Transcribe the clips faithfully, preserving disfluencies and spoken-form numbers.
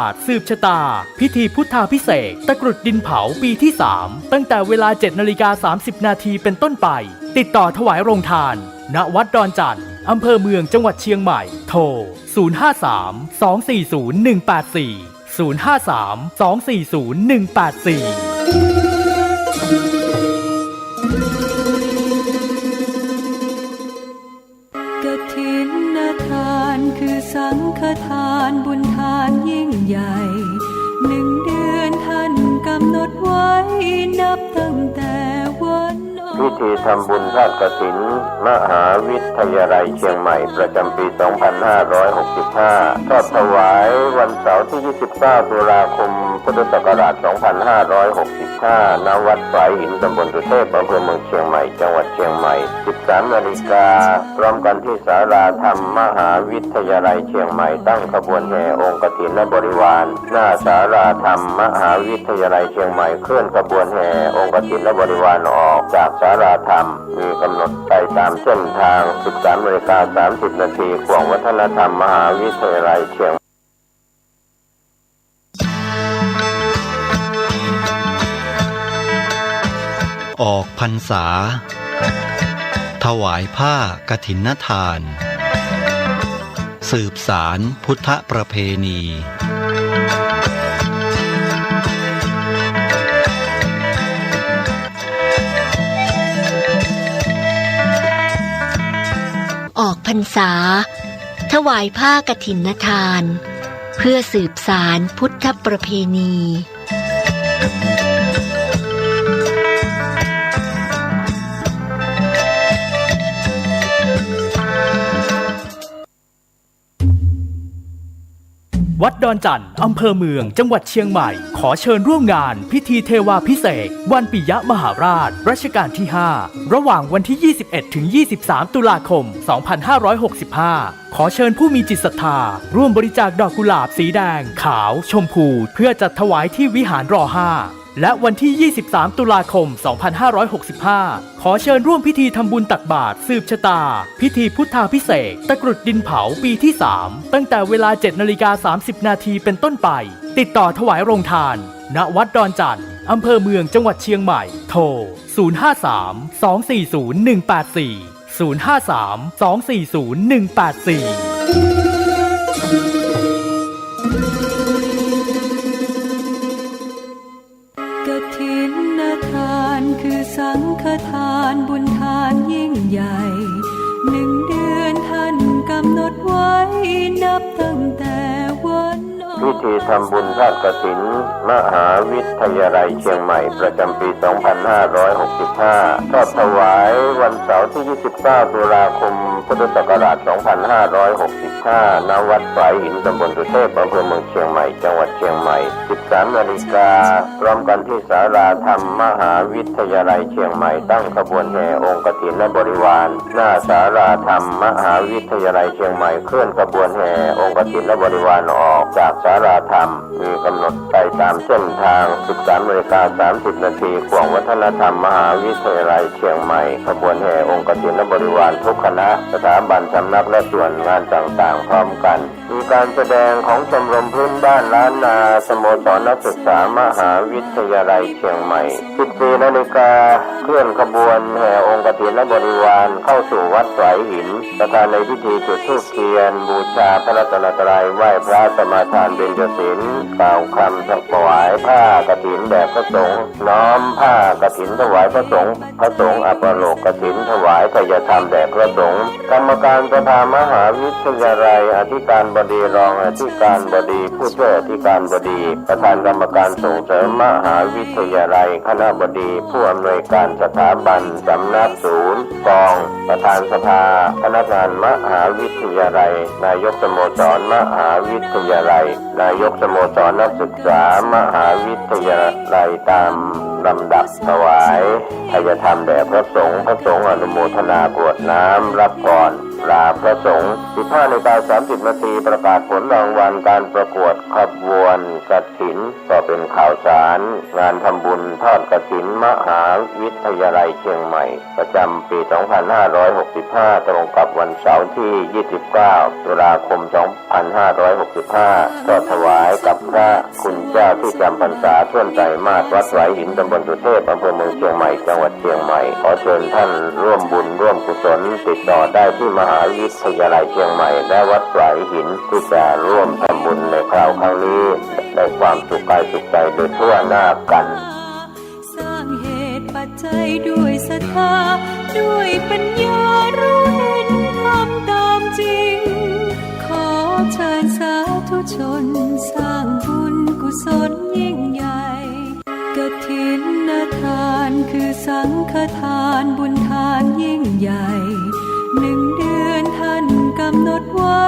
าตรสืบชะตา พิธีพุทธาภิเษกตะกรุดดินเผาปีที่สาม ตั้งแต่เวลา เจ็ดนาฬิกาสามสิบนาทีเป็นต้นไป ติดต่อถวายโรงทาน ณ วัดดอนจั่น อำเภอเมือง จังหวัดเชียงใหม่ โทร ศูนย์ห้าสาม สองสี่ศูนย์ หนึ่งแปดสี่ ศูนย์ห้าสาม สองสี่ศูนย์ หนึ่งแปดสี่ กฐินทานคือสังฆทานบุญทานยิ่งใหญ่ หนึ่งเดือนท่านกำหนดไว้นับตั้งแต่วันออก พิธีทำบุญทอดกฐิน มหาวิทยาลัยเชียงใหม่ ประจำปี สองพันห้าร้อยหกสิบห้า ทอดถวายวันเสาร์ที่ ยี่สิบเก้า ตุลาคม พุทธศักราช สองพันห้าร้อยหกสิบห้า ณ วัดฝายหิน ตำบลสุเทพ อำเภอเมืองเชียงใหม่ จังหวัดเชียงใหม่ สิบสามนาฬิกา พร้อมกันที่ศาลาธรรมมหาวิทยาลัยเชียงใหม่ ตั้งขบวนแห่องค์กฐินบริวาร หน้าศาลาธรรมมหาวิทยาลัยเชียงใหม่ เคลื่อนขบวนแห่องค์กฐินบริวารออกจากศาลาธรรม มีกำหนดไปตามเส้นทาง สิบสามนาฬิกาสามสิบนาที ข่วงวัฒนธรรมมหาวิทยาลัยเชียง ออกพรรษา ถวายผ้ากฐินทาน สืบสานพุทธประเพณี ออกพรรษา ถวายผ้ากฐินทาน เพื่อสืบสานพุทธประเพณี วัดดอนจั่น อำเภอเมือง จังหวัดเชียงใหม่ ขอเชิญร่วมงานพิธีเทวาภิเษกวันปิยมหาราช รัชกาลที่ห้า ระหว่างวันที่ ยี่สิบเอ็ดถึงยี่สิบสาม ตุลาคม สองพันห้าร้อยหกสิบห้า ขอเชิญผู้มีจิตศรัทธา ร่วมบริจาคดอกกุหลาบสีแดง ขาว ชมพู เพื่อจัดถวายที่วิหาร รอห้า และวันที่ ยี่สิบสาม ตุลาคม สองพันห้าร้อยหกสิบห้า ขอเชิญร่วมพิธีทำบุญตักบาตรสืบชะตา พิธีพุทธาภิเษกตะกรุดดินเผาปีที่สาม ตั้งแต่เวลา เจ็ดนาฬิกาสามสิบนาทีเป็นต้นไป ติดต่อถวายโรงทาน ณ วัดดอนจั่น อำเภอเมือง จังหวัดเชียงใหม่ โทร ศูนย์ห้าสาม สองสี่ศูนย์ หนึ่งแปดสี่ ศูนย์ห้าสาม สองสี่ศูนย์ หนึ่งแปดสี่ กฐินทานคือสังฆทานบุญทานยิ่งใหญ่ หนึ่งเดือนท่านกำหนดไว้นับตั้งแต่วัน พิธีทำบุญทอดกฐิน มหาวิทยาลัยเชียงใหม่ ประจำปี สองพันห้าร้อยหกสิบห้า ทอดถวายวันเสาร์ที่ ยี่สิบเก้า ตุลาคม พุทธศักราช สองพันห้าร้อยหกสิบห้า ณ วัดฝายหิน ตำบลสุเทพ อำเภอเมืองเชียงใหม่ จังหวัดเชียงใหม่ สิบสามนาฬิกา พร้อมกันที่ศาลาธรรมมหาวิทยาลัยเชียงใหม่ ตั้งขบวนแห่องค์กฐินบริวาร หน้าศาลาธรรมมหาวิทยาลัยเชียงใหม่ เคลื่อนขบวนแห่องค์กฐินบริวารออกจากศาลาธรรม มีกำหนดไปตามเส้นทาง สิบสามนาฬิกาสามสิบนาที ข่วงวัฒนธรรมมหาวิทยาลัยเชียงใหม่ ขบวนแห่องค์กฐินบริวารทุกคณะ สถาบัน สำนัก และส่วนงานต่างๆ พร้อมกัน มีการแสดงของชมรมพื้นบ้านล้านนา สโมสรนักศึกษามหาวิทยาลัยเชียงใหม่ สิบสี่นาฬิกา เคลื่อนขบวนแห่องค์กฐินบริวารเข้าสู่วัดฝายหิน ประธานในพิธีจุดธูปเทียน บูชาพระรัตนตรัย ไหว้พระสมาทานเบญจศีล กล่าวคำถวายผ้ากฐินแด่พระสงฆ์ น้อมผ้ากฐินถวายพระสงฆ์ พระสงฆ์อัปโลกกฐินถวายไทยธรรมแด่พระสงฆ์ กรรมการสภามหาวิทยาลัย อธิการบดี รองอธิการบดี ผู้ช่วยอธิการบดี ประธานกรรมการส่งเสริมมหาวิทยาลัย คณบดี ผู้อำนวยการสถาบัน สำนัก ศูนย์ กอง ประธานสภาพนักงานมหาวิทยาลัย นายกสโมสรมหาวิทยาลัย นายกสโมสรนักศึกษามหาวิทยาลัย ตามลำดับถวายไทยธรรมแด่พระสงฆ์ พระสงฆ์อนุโมทนากรวดน้ำรับพรลาพระสงฆ์ สิบห้านาฬิกาสามสิบนาที ประกาศผลรางวัลการประกวดขบวน านกฐิน ก็เป๋นข่าวสารงานทำบุญทอดกฐินมหาวิทยาลัยเชียงใหม่ ประจำปี๋ สองพันห้าร้อยหกสิบห้า ตรงกับวันเสาร์ตี้ ยี่สิบเก้า ตุลาคม สองพันห้าร้อยหกสิบห้า ทอดถวายกับพระคุณเจ้าตี้จ๋ำพรรษาถ้วนไตรมาส วัดสวายหิน ตำบลสุเทพ อำเภอเมืองเชียงใหม่ จังหวัดเชียงใหม่ ขอเจิญท่านร่วมบุญร่วมกุศล ติดต่อได้ตี้มหาวิทยาลัยเชียงใหม่ และวัดสวายหิน ตี้จะร่วมทำบุญในคราวครั้งนี้ ได้ความสุขกายสุขใจ๋โดยทั่วหน้ากั๋น สร้างเหตุปัจจัยด้วยศรัทธา ด้วยปัญญารู้เห็นธรรมต๋ามจริง ขอเชิญสาธุชนสร้างบุญกุศลยิ่งใหญ่ กฐินทานคือสังฆทานบุญทานยิ่งใหญ่ หนึ่งเดือนท่านกำหนดไว้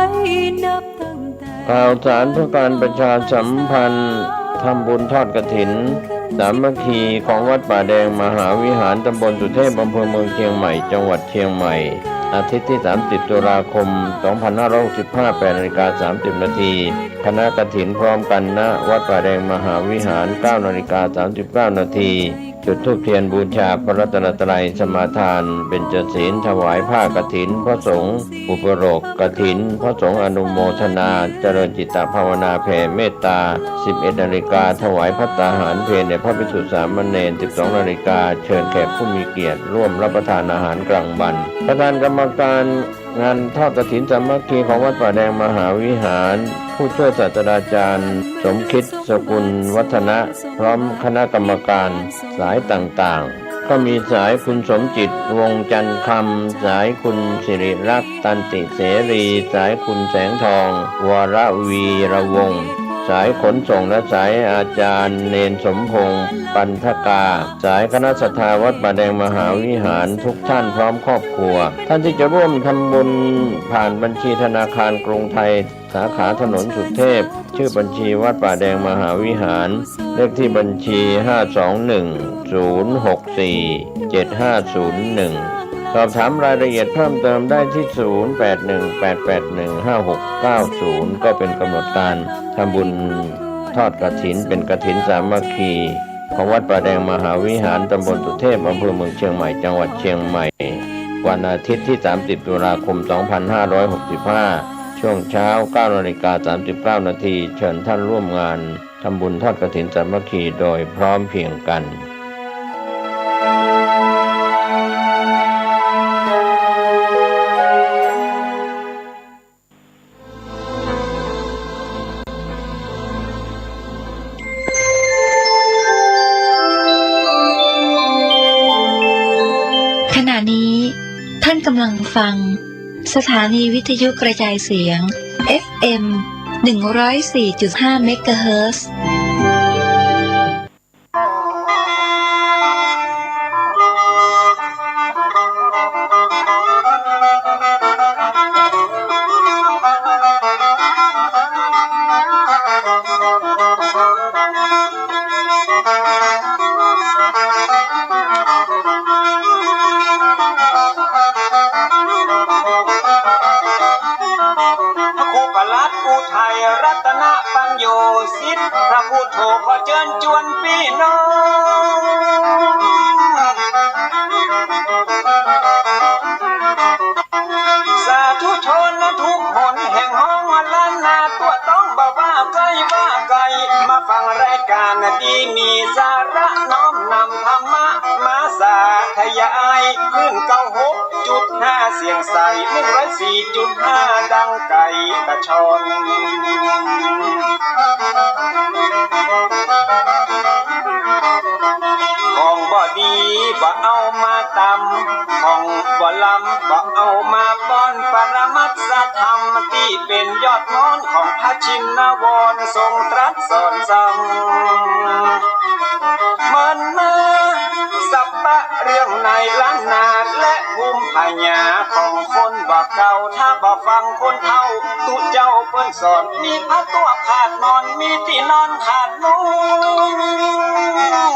นับตั้งแต่ ข่าวสารเพื่อการประชาสัมพันธ์ทำบุญทอดกฐินสามัคคีของวัดป่าแดงมหาวิหาร ตำบลสุเทพ อำเภอเมืองเชียงใหม่ จังหวัดเชียงใหม่ อาทิตย์ตี้ สามสิบ ตุลาคม สองพันห้าร้อยหกสิบห้า แปดนาฬิกา สามสิบ นาที คณะกฐินพร้อมกั๋น ณ วัดป่าแดงมหาวิหาร เก้านาฬิกา สามสิบเก้า นาที จุดธูปเทียนบูชาพระรัตนตรัย สมาทานเบญจศีล ถวายผ้ากฐิน พระสงฆ์อุปโลกกฐิน พระสงฆ์อนุโมทนา เจริญจิตตภาวนาแผ่เมตตา สิบเอ็ดนาฬิกา ถวายภัตตาหารเพลแด่พระภิกษุสามเณร สิบสองนาฬิกา เชิญแขกผู้มีเกียรติร่วมรับประทานอาหารกลางวัน ประธานกรรมการ งานทอดกฐินสามัคคีของวัดป่าแดงมหาวิหาร ผู้ช่วยศาสตราจารย์สมคิด สกุลวัฒนะ พร้อมคณะกรรมการสายต่างๆ ก็มีสายคุณสมจิต วงศ์จันทร์คำ สายคุณสิริลักษณ์ ตันติเสรี สายคุณแสงทอง วรวีรวงศ์ สายขนส่งและสายอาจารย์เณรสมพงษ์ ปันธกา สายคณะศรัทธาวัดป่าแดงมหาวิหารทุกท่านพร้อมครอบครัว ท่านที่จะร่วมทำบุญผ่านบัญชีธนาคารกรุงไทย สาขาถนนสุเทพ ชื่อบัญชีวัดป่าแดงมหาวิหาร เลขที่บัญชี ห้าสองหนึ่ง ศูนย์หกสี่ เจ็ดห้าศูนย์หนึ่ง สอบถามรายละเอียดเพิ่มเติมได้ที่ ศูนย์แปดหนึ่ง แปดแปดหนึ่ง ห้าหกเก้าศูนย์ ก็เป็นกำหนดการทำบุญทอดกฐิน เป็นกฐินสามัคคี ของวัดป่าแดงมหาวิหาร ตำบลสุเทพ อำเภอเมืองเชียงใหม่ จังหวัดเชียงใหม่ วันอาทิตย์ตี้ สามสิบ ตุลาคม สองพันห้าร้อยหกสิบห้า ช่วงเช้า เก้านาฬิกา สามสิบเก้านาที เชิญท่านร่วมงานทำบุญทอดกฐินสามัคคีโดยพร้อมเพรียงกัน ขณะนี้ท่านกำลังฟังสถานีวิทยุกระจายเสียง เอฟเอ็ม หนึ่งร้อยสี่จุดห้า เมกะเฮิรตซ์ พระครูประหลัดอุทัยรัตนปัญโญสิทธิ์ พระพุทโธขอเจิญจวนปี้น้อง สาธุชนทุกหนแห่งห้องล้านนา ตั๋วต้องบ่ว่าใก้ว่าไก๋ มาฟังรายก๋านดีมีสาระ น้อมนำธรรมะมาสาธยาย คลื่น เก้าหกจุดห้า เสียงใส หนึ่งร้อยสี่จุดห้า ดังไก๋กระชอน ของบ่ดีบ่เอามาตำ ของบ่ล้ำบ่เอามาป้อน ปรมัตถธรรมตี้เป๋นยอดมอน ของพระชินวรทรงตรัสสอนสั่ง เหมือนมาสัปปะเรื่องในล้านนา และภูมิปัญญาของคนบ่าเก่า ถ้าบ่ฟังคนเฒ่า ตุ๊เจ้าเปิ้นสอน มีผ้าตั้วขาดหมอน มีตี้นอนขาดมุ้ง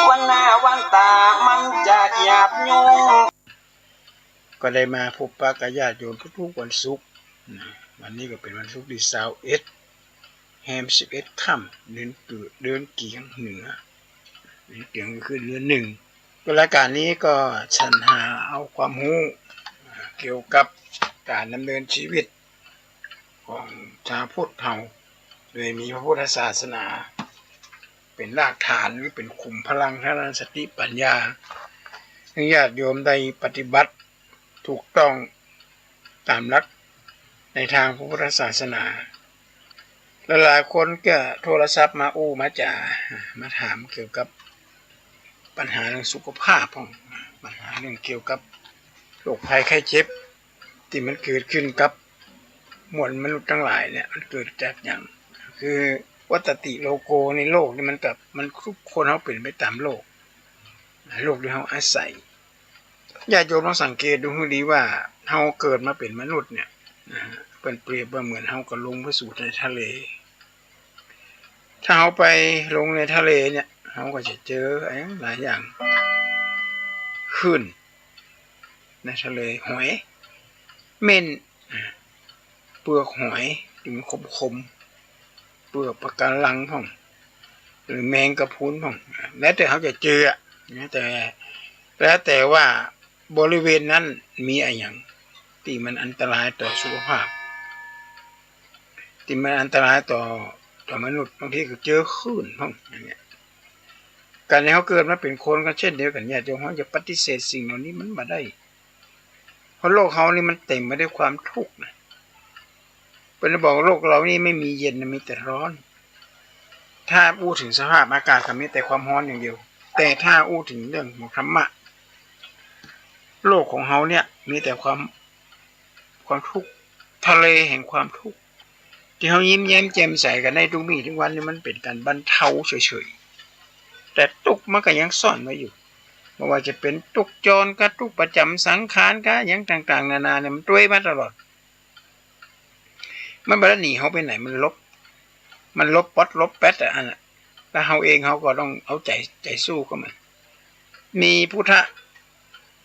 วันหน้าวันต๋ามันจะหยาบยุ้ง ก็ได้มาพบปะกับญาติโยมทุกๆวันศุกร์ นะ วันนี้ก็เป๋นวันศุกร์ตี้ซาวเอ็ด แฮมสิบเอ็ดค่ำ เดือนเกิด เดือนเกียงเหนือ เดือนเกียงก็คือเดือนหนึ่ง ก็รายก๋านนี้ก็สรรหาเอาความฮู้เกี่ยวกับก๋านดำเนินชีวิตของจาวพุทธเฮา โดยมีพระพุทธศาสนาเป๋นรากฐานหรือเป๋นขุมพลังทางด้านสติปัญญา หื้อญาติโยมได้ปฏิบัติถูกต้องต๋ามหลักในตางพระพุทธศาสนา หลายๆ คนก็โทรศัพท์มาอู้มาจ๋า มาถามเกี่ยวกับปัญหาเรื่องสุขภาพพ่อง ปัญหาเรื่องเกี่ยวกับโรคภัยไข้เจ็บ ตี้มันเกิดขึ้นกับมวลมนุษย์ตังหลายเนี่ย มันเกิดจากหยัง คือวัตติโลโก ในโลกนี่มันกับ มันทุกคนเฮาเป๋นไปต๋ามโลก โลกตี้เฮาอาศัย ญาติโยมลองสังเกตดูหื้อดีว่าเฮาเกิดมาเป๋นมนุษย์เนี่ยนะ เปิ้นเปรียบว่าเหมือนเฮาก็ลงไปสู่ในทะเล ถ้าเฮาไปลงในทะเลเนี่ย เฮาก็จะเจออะหยังหลายอย่าง คลื่นในทะเล หอย เม่น เปลือกหอยตี้มันขมๆ เปลือกปะการังพ่อง หรือแมงกะพรุนพ่อง แล้วแต่เฮาจะเจออะ แล้วแต่ แล้วแต่ว่าบริเวณนั้นมีอะหยังตี้มันอันตรายต่อสุขภาพ ตี้มันอันตรายต่อ ต่อมนุษย์ บางทีก็เจอคลื่นพ่องอย่างเนี้ย ก๋านตี้เฮาเกิดมาเป๋นคนก็เช่นเดียวกั๋น ญาติโยม เฮาจะปฏิเสธสิ่งเหล่านี้มันบ่ได้ เพราะโลกเฮานี่มันเต๋มไปด้วยความทุกข์นะ เปิ้นบอกโลกเฮานี่ไม่มีเย็นนะ มีแต่ร้อน ถ้าอู้เถิงสภาพอากาศก็มีแต่ความฮ้อนอย่างเดียว แต่ถ้าอู้เถิงเรื่องของธรรมะ โลกของเฮาเนี่ยมีแต่ความ ความทุกข์ ทะเลแห่งความทุกข์ ตี้เฮายิ้มแย้มแจ่มใสกั๋นได้ทุกมี่ทุกวันนี่มันเป๋นก๋านบรรเทาเฉยๆ แต่ตุ๊กข์มันก็ยังซ่อนไว้อยู่ บ่ว่าจะเป๋นตุ๊กข์จรกา ตุ๊กข์ประจ๋ำสังขารกา อะหยังต่างๆ นานาเนี่ยมันตวยมาตลอด มันบ่ได้หนีเฮาไปไหน มันหลบ มันหลบป๊อดหลบแป๊ดอะ อันน่ะ แล้วเฮาเองเฮาก็ต้องเอาใจ๋ ใจ๋สู้กับมัน มีพุทธ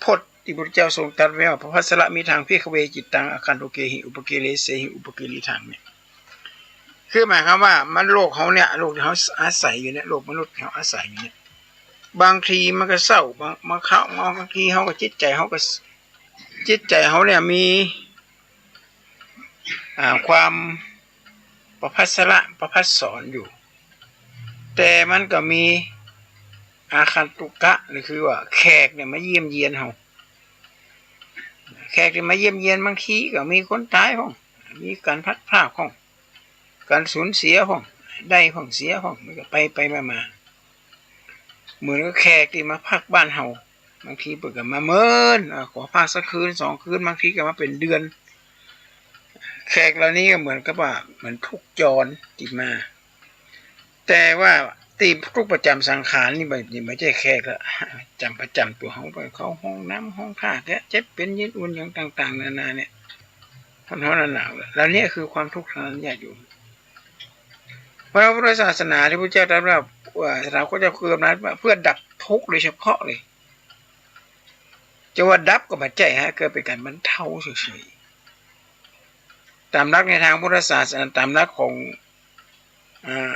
พจน์ตี้พุทธเจ้าทรงตรัสไว้ว่า พภัสสะมิทัง ภิกขะเว จิตตัง อาคันตุเกหิ อุปกิเลเสหิ อุปกิริทัง เนี่ย คือหมายความว่ามันโลกเฮาเนี่ย โลกตี้เฮาอาศัยอยู่เนี่ย โลกมนุษย์ตี้เฮาอาศัยอยู่เนี่ย บางทีมันก็เศร้า บาง บางคราว บางทีเฮาก็จิตใจ๋เฮาก็ จิตใจ๋เฮาเนี่ยมี อ่า ความประภัสสะ ประภัสสรอยู่ แต่มันก็มีอาคันตุกะ หรือคือว่าแขกเนี่ยมาเยี่ยมเยียนเฮา แขกที่มาเยี่ยมเยียนบางทีก็มีคนต๋ายพ่อง มีก๋านพลัดพรากพ่อง ก๋านสูญเสียพ่อง ได้พ่องเสียพ่อง มันก็ไปไปมามา เหมือนกับแขกตี้มาพักบ้านเฮา บางทีเปิ้นก็มาเมิน อ่า ขอพักสักคืนสองคืน บางทีก็มาเป๋นเดือน แขกเหล่านี้ก็เหมือนกับว่า เหมือนทุกข์จรตี้มา แต่ว่าตี้ตุ๊กข์ประจ๋ำสังขารนี่บ่ นี่บ่ใจ้แขกละ จ๋ำประจ๋ำตั๋วเฮาไป เข้าห้องน้ำห้องท่าแต๊ เจ็บเป๋นเย็นอุ่นหยังต่างๆ นานาเนี่ย ฮ้อนๆ หนาวๆ แล้วเนี่ยคือความทุกข์ทางนั้น ญาติโยม เพราะพระพุทธศาสนาตี้พุทธเจ้าตรัสว่า ว่าศาสนาพุทธเจ้าคืออำนาจว่าเพื่อดับทุกข์โดยเฉพาะเลย จะว่าดับก็บ่ใจ้ฮะ ก็เป๋นก๋านบรรเทาเฉยๆ ต๋ามหลักในตางพุทธศาสนา ต๋ามหลักของ อ่า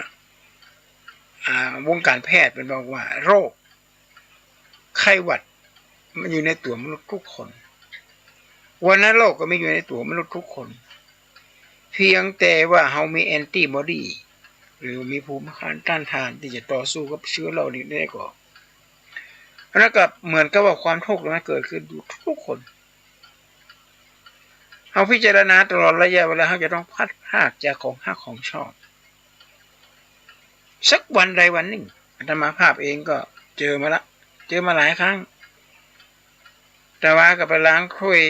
อ่า วงก๋านแพทย์เปิ้นบอกว่าโรคไข้หวัดมันอยู่ในตั๋วมนุษย์ทุกคน วัณโรคก็มีอยู่ในตั๋วมนุษย์ทุกคน เพียงแต่ว่าเฮามีแอนตี้บอดี้ หรือมีภูมิต้านทานตี้จะต่อสู้กับเจื๊อโรคนี้ได้ก่อ แล้วก็เหมือนกับว่าความทุกข์มันเกิดขึ้นอยู่ทุกคน เฮาพิจารณาตลอดระยะเวลา เฮาจะต้องพลัดพรากจากของฮักของชอบ สักวันใดวันนึ่ง อาตมาภาพเองก็เจอมาละ เจอมาหลายครั้ง แต่ว่าก็ไปล้างถ้วย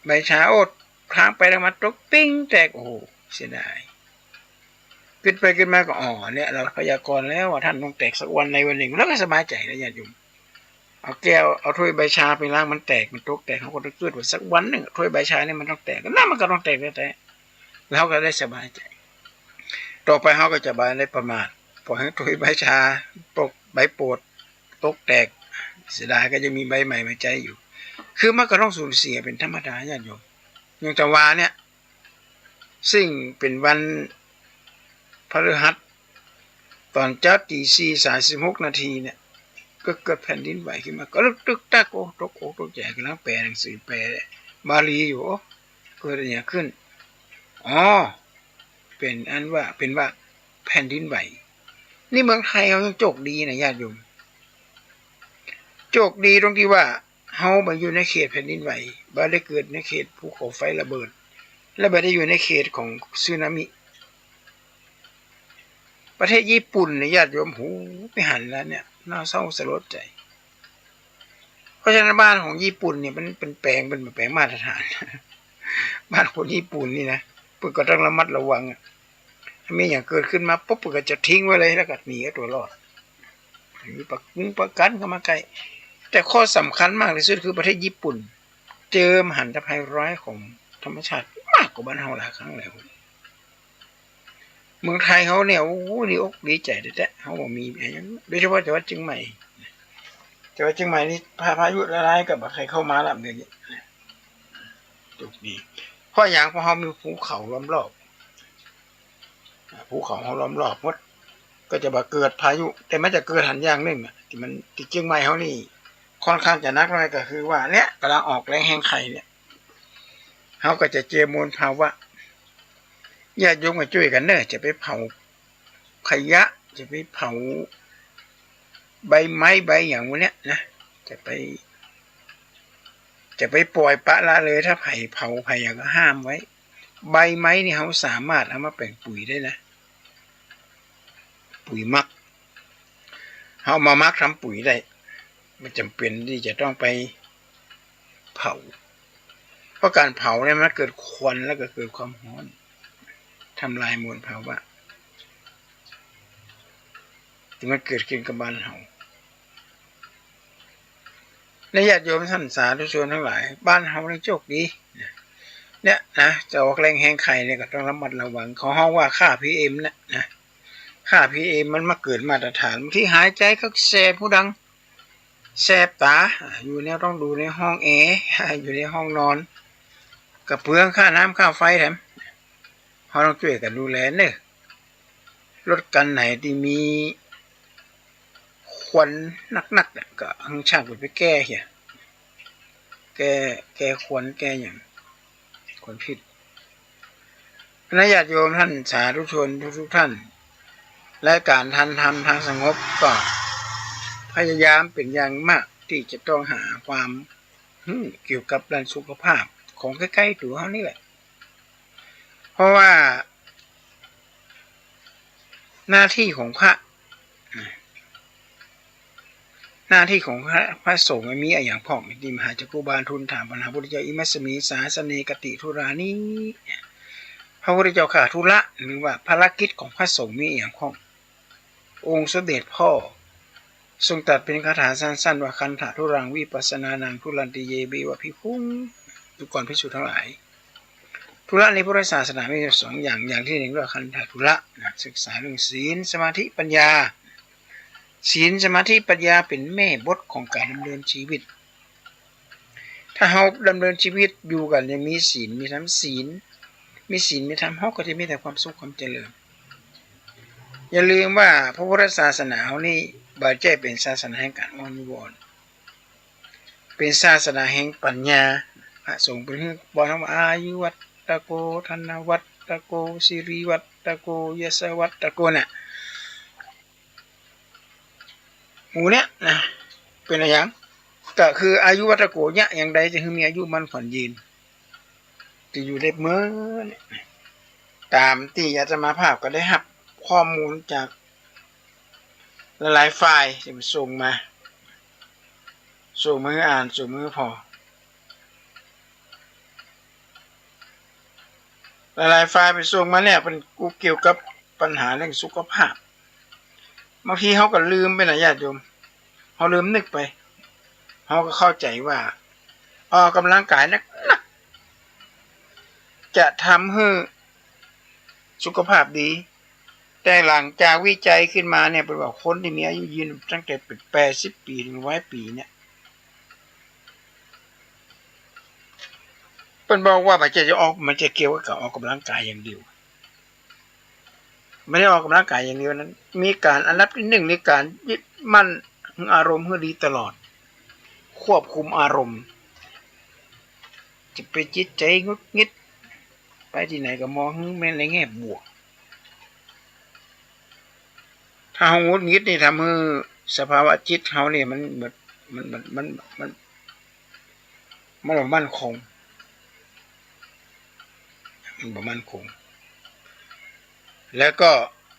ใบชา โอ้ ล้างไปล้างมาตกปิ้งแตก โอ้โห เสียดาย กึ๊ดไปกึ๊ดมาก็ อ๋อ เนี่ย เฮาพยากรณ์แล้วว่าต้านต้องแตกสักวันใดวันนึ่ง แล้วก็สบายใจ๋แล้ว ญาติโยม เอาแก้ว เอาถ้วยใบชาไปล้างมันแตก มันตกแตก เฮาก็ต้องกึ๊ดว่าสักวันนึ่งถ้วยใบชานี่มันต้องแตก แล้วมันก็ต้องแตกแต๊ๆ แล้วเฮาก็ได้สบายใจ๋ ต่อไปเฮาก็จะบ่ได้ประหม่า ปล่อยหื้อถ้วยใบชาตก ใบโปดตกแตก เสียดาย ก็ยังมีใบใหม่มาใจ๊อยู่ คือมันก็ต้องสูญเสียเป๋นธรรมดา ญาติโยม อย่างตะวาเนี่ย ซึ่งเป๋นวันพฤหัส ต๋อนเจ๊าตี๋สี่สามสิบหกนาทีเนี่ย ก็เกิดแผ่นดินไหวขึ้นมา ก็ระทึกตั๊ก โอ้ ตกอกตกใจ๋ ก่ำลังแปลหนังสือ แปลบาลีอยู่ โอ้ เกิดอะหยังขึ้น อ๋อ เป๋นอันว่า เป๋นว่าแผ่นดินไหว นี่เมืองไทยเฮายังโจคดีนะญาติโยม โจคดีตรงตี้ว่า เฮาบ่อยู่ในเขตแผ่นดินไหว บ่ได้เกิดในเขตภูเขาไฟระเบิด และบ่ได้อยู่ในเขตของสึนามิ ประเทศญี่ปุ่นเนี่ยญาติโยม โห ไปหันแล้วเนี่ย น่าเศร้าสลดใจ๋ เพราะฉะนั้นบ้านของญี่ปุ่นเนี่ยมันเป๋นแป๋ง เป๋นแป๋งมาตรฐาน บ้านคนญี่ปุ่นนี่นะ เปิ้นก็ต้องระมัดระวังอะ ถ้ามีหยังเกิดขึ้นมาปุ๊บ เปิ้นก็จะทิ้งไว้เลย แล้วก็หนีเอาตั๋วรอด มีประกุงประกัญเข้ามาใก้ แต่ข้อสำคัญมากตี้สุดคือประเทศญี่ปุ่น เจอมหันตภัยร้ายของธรรมชาติมากกว่าบ้านเฮาหลายครั้งแล้ว เมืองไทยเฮาเนี่ย โอ้โห ดีอกดีใจ๋แต๊ๆ เฮาบ่มีอะหยัง โดยเฉพาะจังหวัดเจียงใหม่ จังหวัดเจียงใหม่นี่พา พายุร้ายๆ ก็บ่ใค่เข้ามาละ เดี๋ยวนี้ โจคดี เพราะหยัง เพราะเฮามีภูเขาล้อมรอบ อ่า ภูเขาเฮาล้อมรอบหมด ก็จะบ่เกิดพายุ แต่มันจะเกิดหันอย่างนึ่งอะ ตี้มัน ตี้เจียงใหม่เฮานี่ ค่อนข้างจะหนักหน่อย ก็คือว่าเนี่ย ก่ำลังออกแล้งแฮงไข่เนี่ย เฮาก็จะเจอมลภาวะ ญาติโยมก็จ้วยกั๋นเน่อ จะไปเผาขยะ จะไปเผาใบไม้ใบหยังพวกเนี้ยนะ จะไป จะไปป่อยปละละเลย ถ้าใผเผาใผหยังก็ห้ามไว้ ใบไม้นี่เฮาสามารถเอามาแป๋งปุ๋ยได้นะ ปุ๋ยหมัก เฮาเอามาหมักทำปุ๋ยได้ บ่จ๋ำเป๋นตี้จะต้องไปเผา เพราะก๋านเผาเนี่ยมันเกิดควันแล้วก็เกิดความฮ้อน ทำลายมลภาวะ ตี้มันเกิดขึ้นกับบ้านเฮา และญาติโยมท่านสาธุชนตังหลาย บ้านเฮานี่โจคดี เนี่ยนะ จะออกแล้งแฮงไข่เนี่ยก็ต้องระมัดระวัง เขาฮ้องว่าค่าพีเอ็มนะ นะ ค่าพีเอ็มมันบ่เกินมาตรฐาน บางทีหายใจ๋ก็แสบหูดัง แสบต๋า อ่า อยู่เนี่ยต้องอยู่ในห้องแอร์ อยู่ในห้องนอน ก็เปลืองค่าน้ำค่าไฟแถม เฮาต้องจ้วยกั๋นดูแลเน่อ รถคันไหนตี้มีควันหนักๆ เนี่ย ก็หื้อช่างเปิ้นไปแก้เหีย แก้ แก้ควัน แก้หยัง ควันพิษ คณะญาติโยมท่านสาธุชนทุกๆ ท่าน รายก๋านทานธรรมทางสงบก็พยายามเป๋นอย่างมากตี้จะต้องหาความ อืม เกี่ยวกับด้านสุขภาพของใก้ๆ ตั๋วเฮานี่แหละ เพราะว่าหน้าตี้ของพระ หน้าตี้ของพระ พระสงฆ์มีอะหยังพ่อง ตี้มหาจักขุบาลทูลถามปัญหาพระพุทธเจ้า อิมัสมิงสาสเน กติธุรานิ พระพุทธเจ้าข้า ธุระ หรือว่าภารกิจของพระสงฆ์มีอะหยังพ่อง องค์สมเด็จพ่อทรงตรัสเป๋นคาถาสั้นๆ ว่า คันธะธุรังวิปัสสนานัง ธุรันติเย เบวะ ภิกขุง ดูก่อนภิกษุตังหลาย ธุระในพุทธศาสนามีสองอย่าง อย่างตี้นึ่งเรียกว่าคันธะธุระนะ ศึกษาเรื่องศีล สมาธิ ปัญญา ศีล สมาธิ ปัญญาเป๋นแม่บทของก๋านดำเนินจีวิต ถ้าเฮาดำเนินจีวิตอยู่กั๋นอย่างมีศีลมีธรรม ศีล มีศีลมีธรรม เฮาก็จะมีแต่ความสุขความเจริญ อย่าลืมว่าพระพุทธศาสนาเฮานี่บ่ใจ้เป๋นศาสนาแห่งก๋านอ้อนวอน เป๋นศาสนาแห่งปัญญา พระสงฆ์เปิ้นบอกว่า อายุวัตตโก ธนวัตตโก สิริวัตตโก ยศวัตตโก น่ะ หมู่เนี้ยนะ เป๋นอะหยัง ก็คืออายุวัตตโก เยียะอย่างใดจะหื้อมีอายุมั่นขวัญยืน จะอยู่ได้เมินเนี่ย ต๋ามตี้อาตมาภาพก็ได้ฮับข้อมูลจากหลายๆ ฝ่ายตี้ส่งมา ส่งมาหื้ออ่าน ส่งมาหื้อผ่อ หลายๆ ฝ่ายไปส่งมาแล้ว เป๋นกู้เกี่ยวกับปัญหาเรื่องสุขภาพ บางทีเฮาก็ลืมไปนะญาติโยม เฮาลืมนึกไป เฮาก็เข้าใจ๋ว่า ออกก๋ำลังก๋ายหนักๆ จะทำหื้อสุขภาพดี แต่หลังจากวิจัยขึ้นมาเนี่ย เปิ้นว่าคนตี้มีอายุยืนตั้งแต่แปดสิบปี๋ถึงร้อยปี๋เนี่ย ปิ้นบอกว่าบ่ใจ้จะออก บ่ใจ้เกี่ยวกับออกกำลังกายอย่างเดียว บ่ได้ออกกำลังกายอย่างเดียวนั้น มีก๋านอันดับตี้นึ่งในก๋านยึดมั่นอารมณ์หื้อดีตลอด ควบคุมอารมณ์ จะไปจิตใจ๋หงุดหงิด ไปตี้ไหนก็มองหื้อแม่นในแง่บวก ถ้าเฮาหงุดหงิดนี่ทำหื้อสภาวะจิตเฮานี่มัน มัน มัน มัน มัน มันบ่มั่นคง มันบ่มั่นคง แล้วก็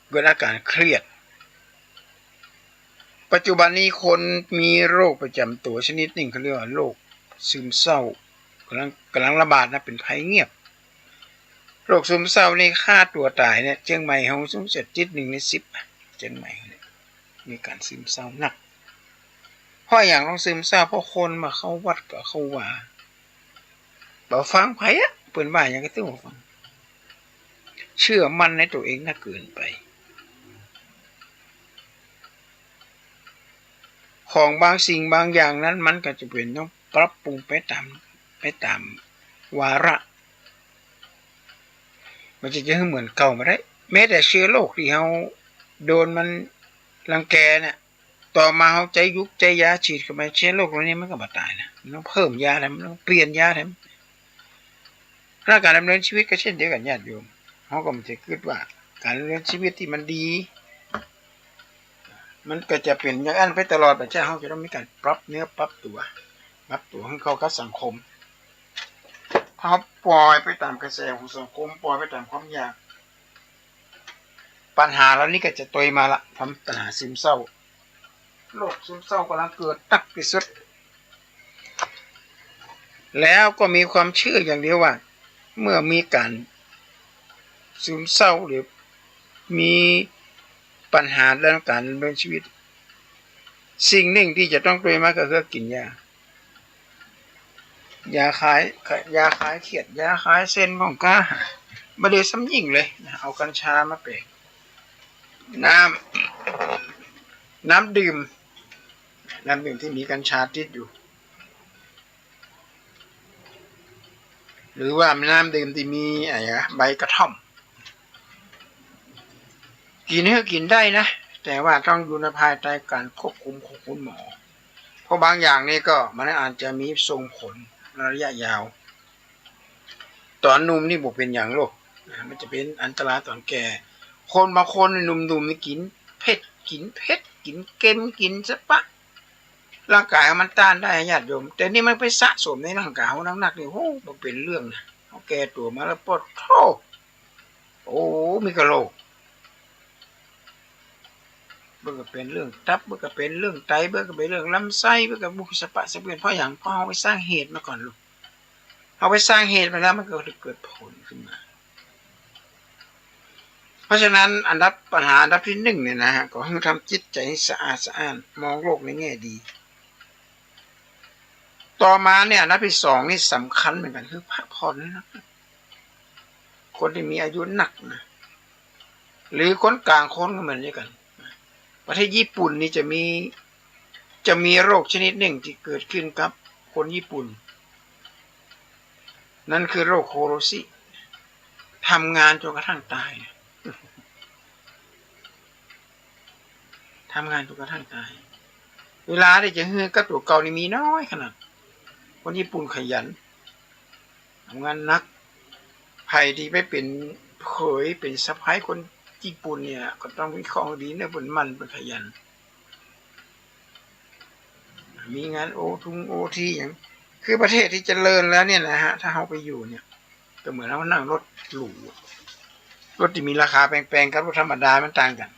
เกิดอาการเครียด ปัจจุบันนี้คนมีโรคประจ๋ำตั๋วชนิดนึ่งเขาเรียกว่าโรคซึมเศร้า ก๋ำลัง ก๋ำลังระบาดนะ เป๋นภัยเงียบ โรคซึมเศร้านี่ฆ่าตั๋วต๋ายเนี่ย เจียงใหม่เฮาสูงสุดติดหนึ่งในสิบอะ เจียงใหม่เนี่ย มีก๋านซึมเศร้าหนัก เพราะอะหยังต้องซึมเศร้า เพราะคนบ่เข้าวัดบ่เข้าวา บ่ฟังใผอะ เปิ้นว่าหยังก็ตึงบ่ฟัง เชื่อมั่นในตั๋วเองนักเกินไป ของบางสิ่งบางอย่างนั้นมันก็จะเป๋นต้องปรับปรุงไปต๋าม ไปต๋ามวาระ มันจะ จะหื้อเหมือนเก่าบ่ได้ แม้แต่เชื้อโรคตี้เฮาโดนมันรังแกเนี่ย ต่อมาเฮาใจ๊ยุกใจ๊ยาฉีดเข้าไป เชื้อโรคเหล่านี้มันก็บ่ต๋ายนะ มันต้องเพิ่มยาแถม มันต้องเปลี่ยนยาแถม เรื่องก๋านดำเนินชีวิตก็เช่นเดียวกั๋นญาติโยม เฮาก็บ่ใจ้กึ๊ดว่าก๋านดำเนินชีวิตตี้มันดี มันก็จะเป๋นอย่างอั้นไปตลอด บ่ใจ้ เฮาจะต้องมีก๋านปรับเนื้อปรับตั๋ว ปรับตั๋วหื้อเข้ากับสังคม ถ้าเฮาปล่อยไปต๋ามกระแสของสังคม ปล่อยไปต๋ามความอยาก ปัญหาเหล่านี้ก็จะตวยมาละ ความ ปัญหาซึมเศร้า โรคซึมเศร้าก๋ำลังเกิดหนักตี้สุด แล้วก็มีความเชื่ออย่างเดียวว่า เมื่อมีก๋านซึมเศร้าหรือมีปัญหาเรื่องก๋านดำเนินชีวิต สิ่งหนึ่งตี้จะต้องตวยมาก็คือกิ๋นยา ยาคลาย ยาคลายเครียด ยาคลายเซ็งของก้า บ่ดีซ้ำยิ่งเลยนะ เอากัญชามาเป๋นน้ำ น้ำดื่ม น้ำดื่มตี้มีกัญชาติดอยู่ หรือว่าน้ำดื่มตี้มี อะหยัง ใบกระท่อม กิ๋นหื้อกิ๋นได้นะ แต่ว่าต้องอยู่ในภายใต้ก๋านควบคุมของคุณหมอ เพราะบางอย่างนี่ก็มันอาจจะมีส่งผลระยะยาว ต๋อนหนุ่มนี่บ่เป๋นหยังหรอก มันจะเป๋นอันตรายต๋อนแก่ คนบางคนนี่หนุ่มๆ นี่กิ๋นเผ็ด กิ๋นเผ็ด กิ๋นเค็ม กิ๋นสะปะ ร่างก๋ายมันต้านได้ญาติโยม แต่นี่มันไปสะสมในร่างก๋ายเฮานักๆ นี่ โอ้ บ่เป๋นเรื่องนะ เฮาแก่ตั๋วมาแล้ว ปะโธ่ โอ้ มีกะโหลก บ่าก็เป๋นเรื่องตับ บ่าก็เป๋นเรื่องไต บ่าก็เป๋นเรื่องลำไส้ บ่าก็ โอ้ สะปะสะเปื้อน เพราะหยัง เพราะเฮาไปสร้างเหตุมาก่อนลูก เฮาไปสร้างเหตุมาแล้ว มันก็เลยเกิดผลขึ้นมา เพราะฉะนั้นอันดับ ปัญหาอันดับตี้นึ่งเนี่ยนะฮะ ก็คือทำจิตใจ๋ให้สะอาดสะอ้าน มองโลกในแง่ดี ต่อมาเนี่ย อันดับตี้สองนี่สำคัญเหมือนกั๋น คือพักผ่อนนะ คนตี้มีอายุหนักนะ หรือคนก๋างคนก็เหมือนกั๋น ประเทศญี่ปุ่นนี่จะมี จะมีโรคชนิดนึ่งตี้เกิดขึ้นกับคนญี่ปุ่น นั่นคือโรคโคโรซิ ทำงานจนกระทั่งต๋าย ทำงานจนกระทั่งต๋าย เวลาตี้จะหื้อกับตั๋วเก่านี่มีน้อยขนาด คนญี่ปุ่นขยัน ทำงานหนัก ใผตี้ไปเป๋นเขยเป๋นสะใภ้คนญี่ปุ่นเนี่ย ก็ต้องวิเคราะห์ดีนะ เปิ้นหมั่นเปิ้นขยัน มีงานโอทุงโอทีหยัง คือประเทศตี้เจริญแล้วเนี่ยนะฮะ ถ้าเฮาไปอยู่เนี่ย ก็เหมือนเฮานั่งรถหรู รถตี้มีราคาแปงๆ กับรถธรรมดามันต่างกั๋น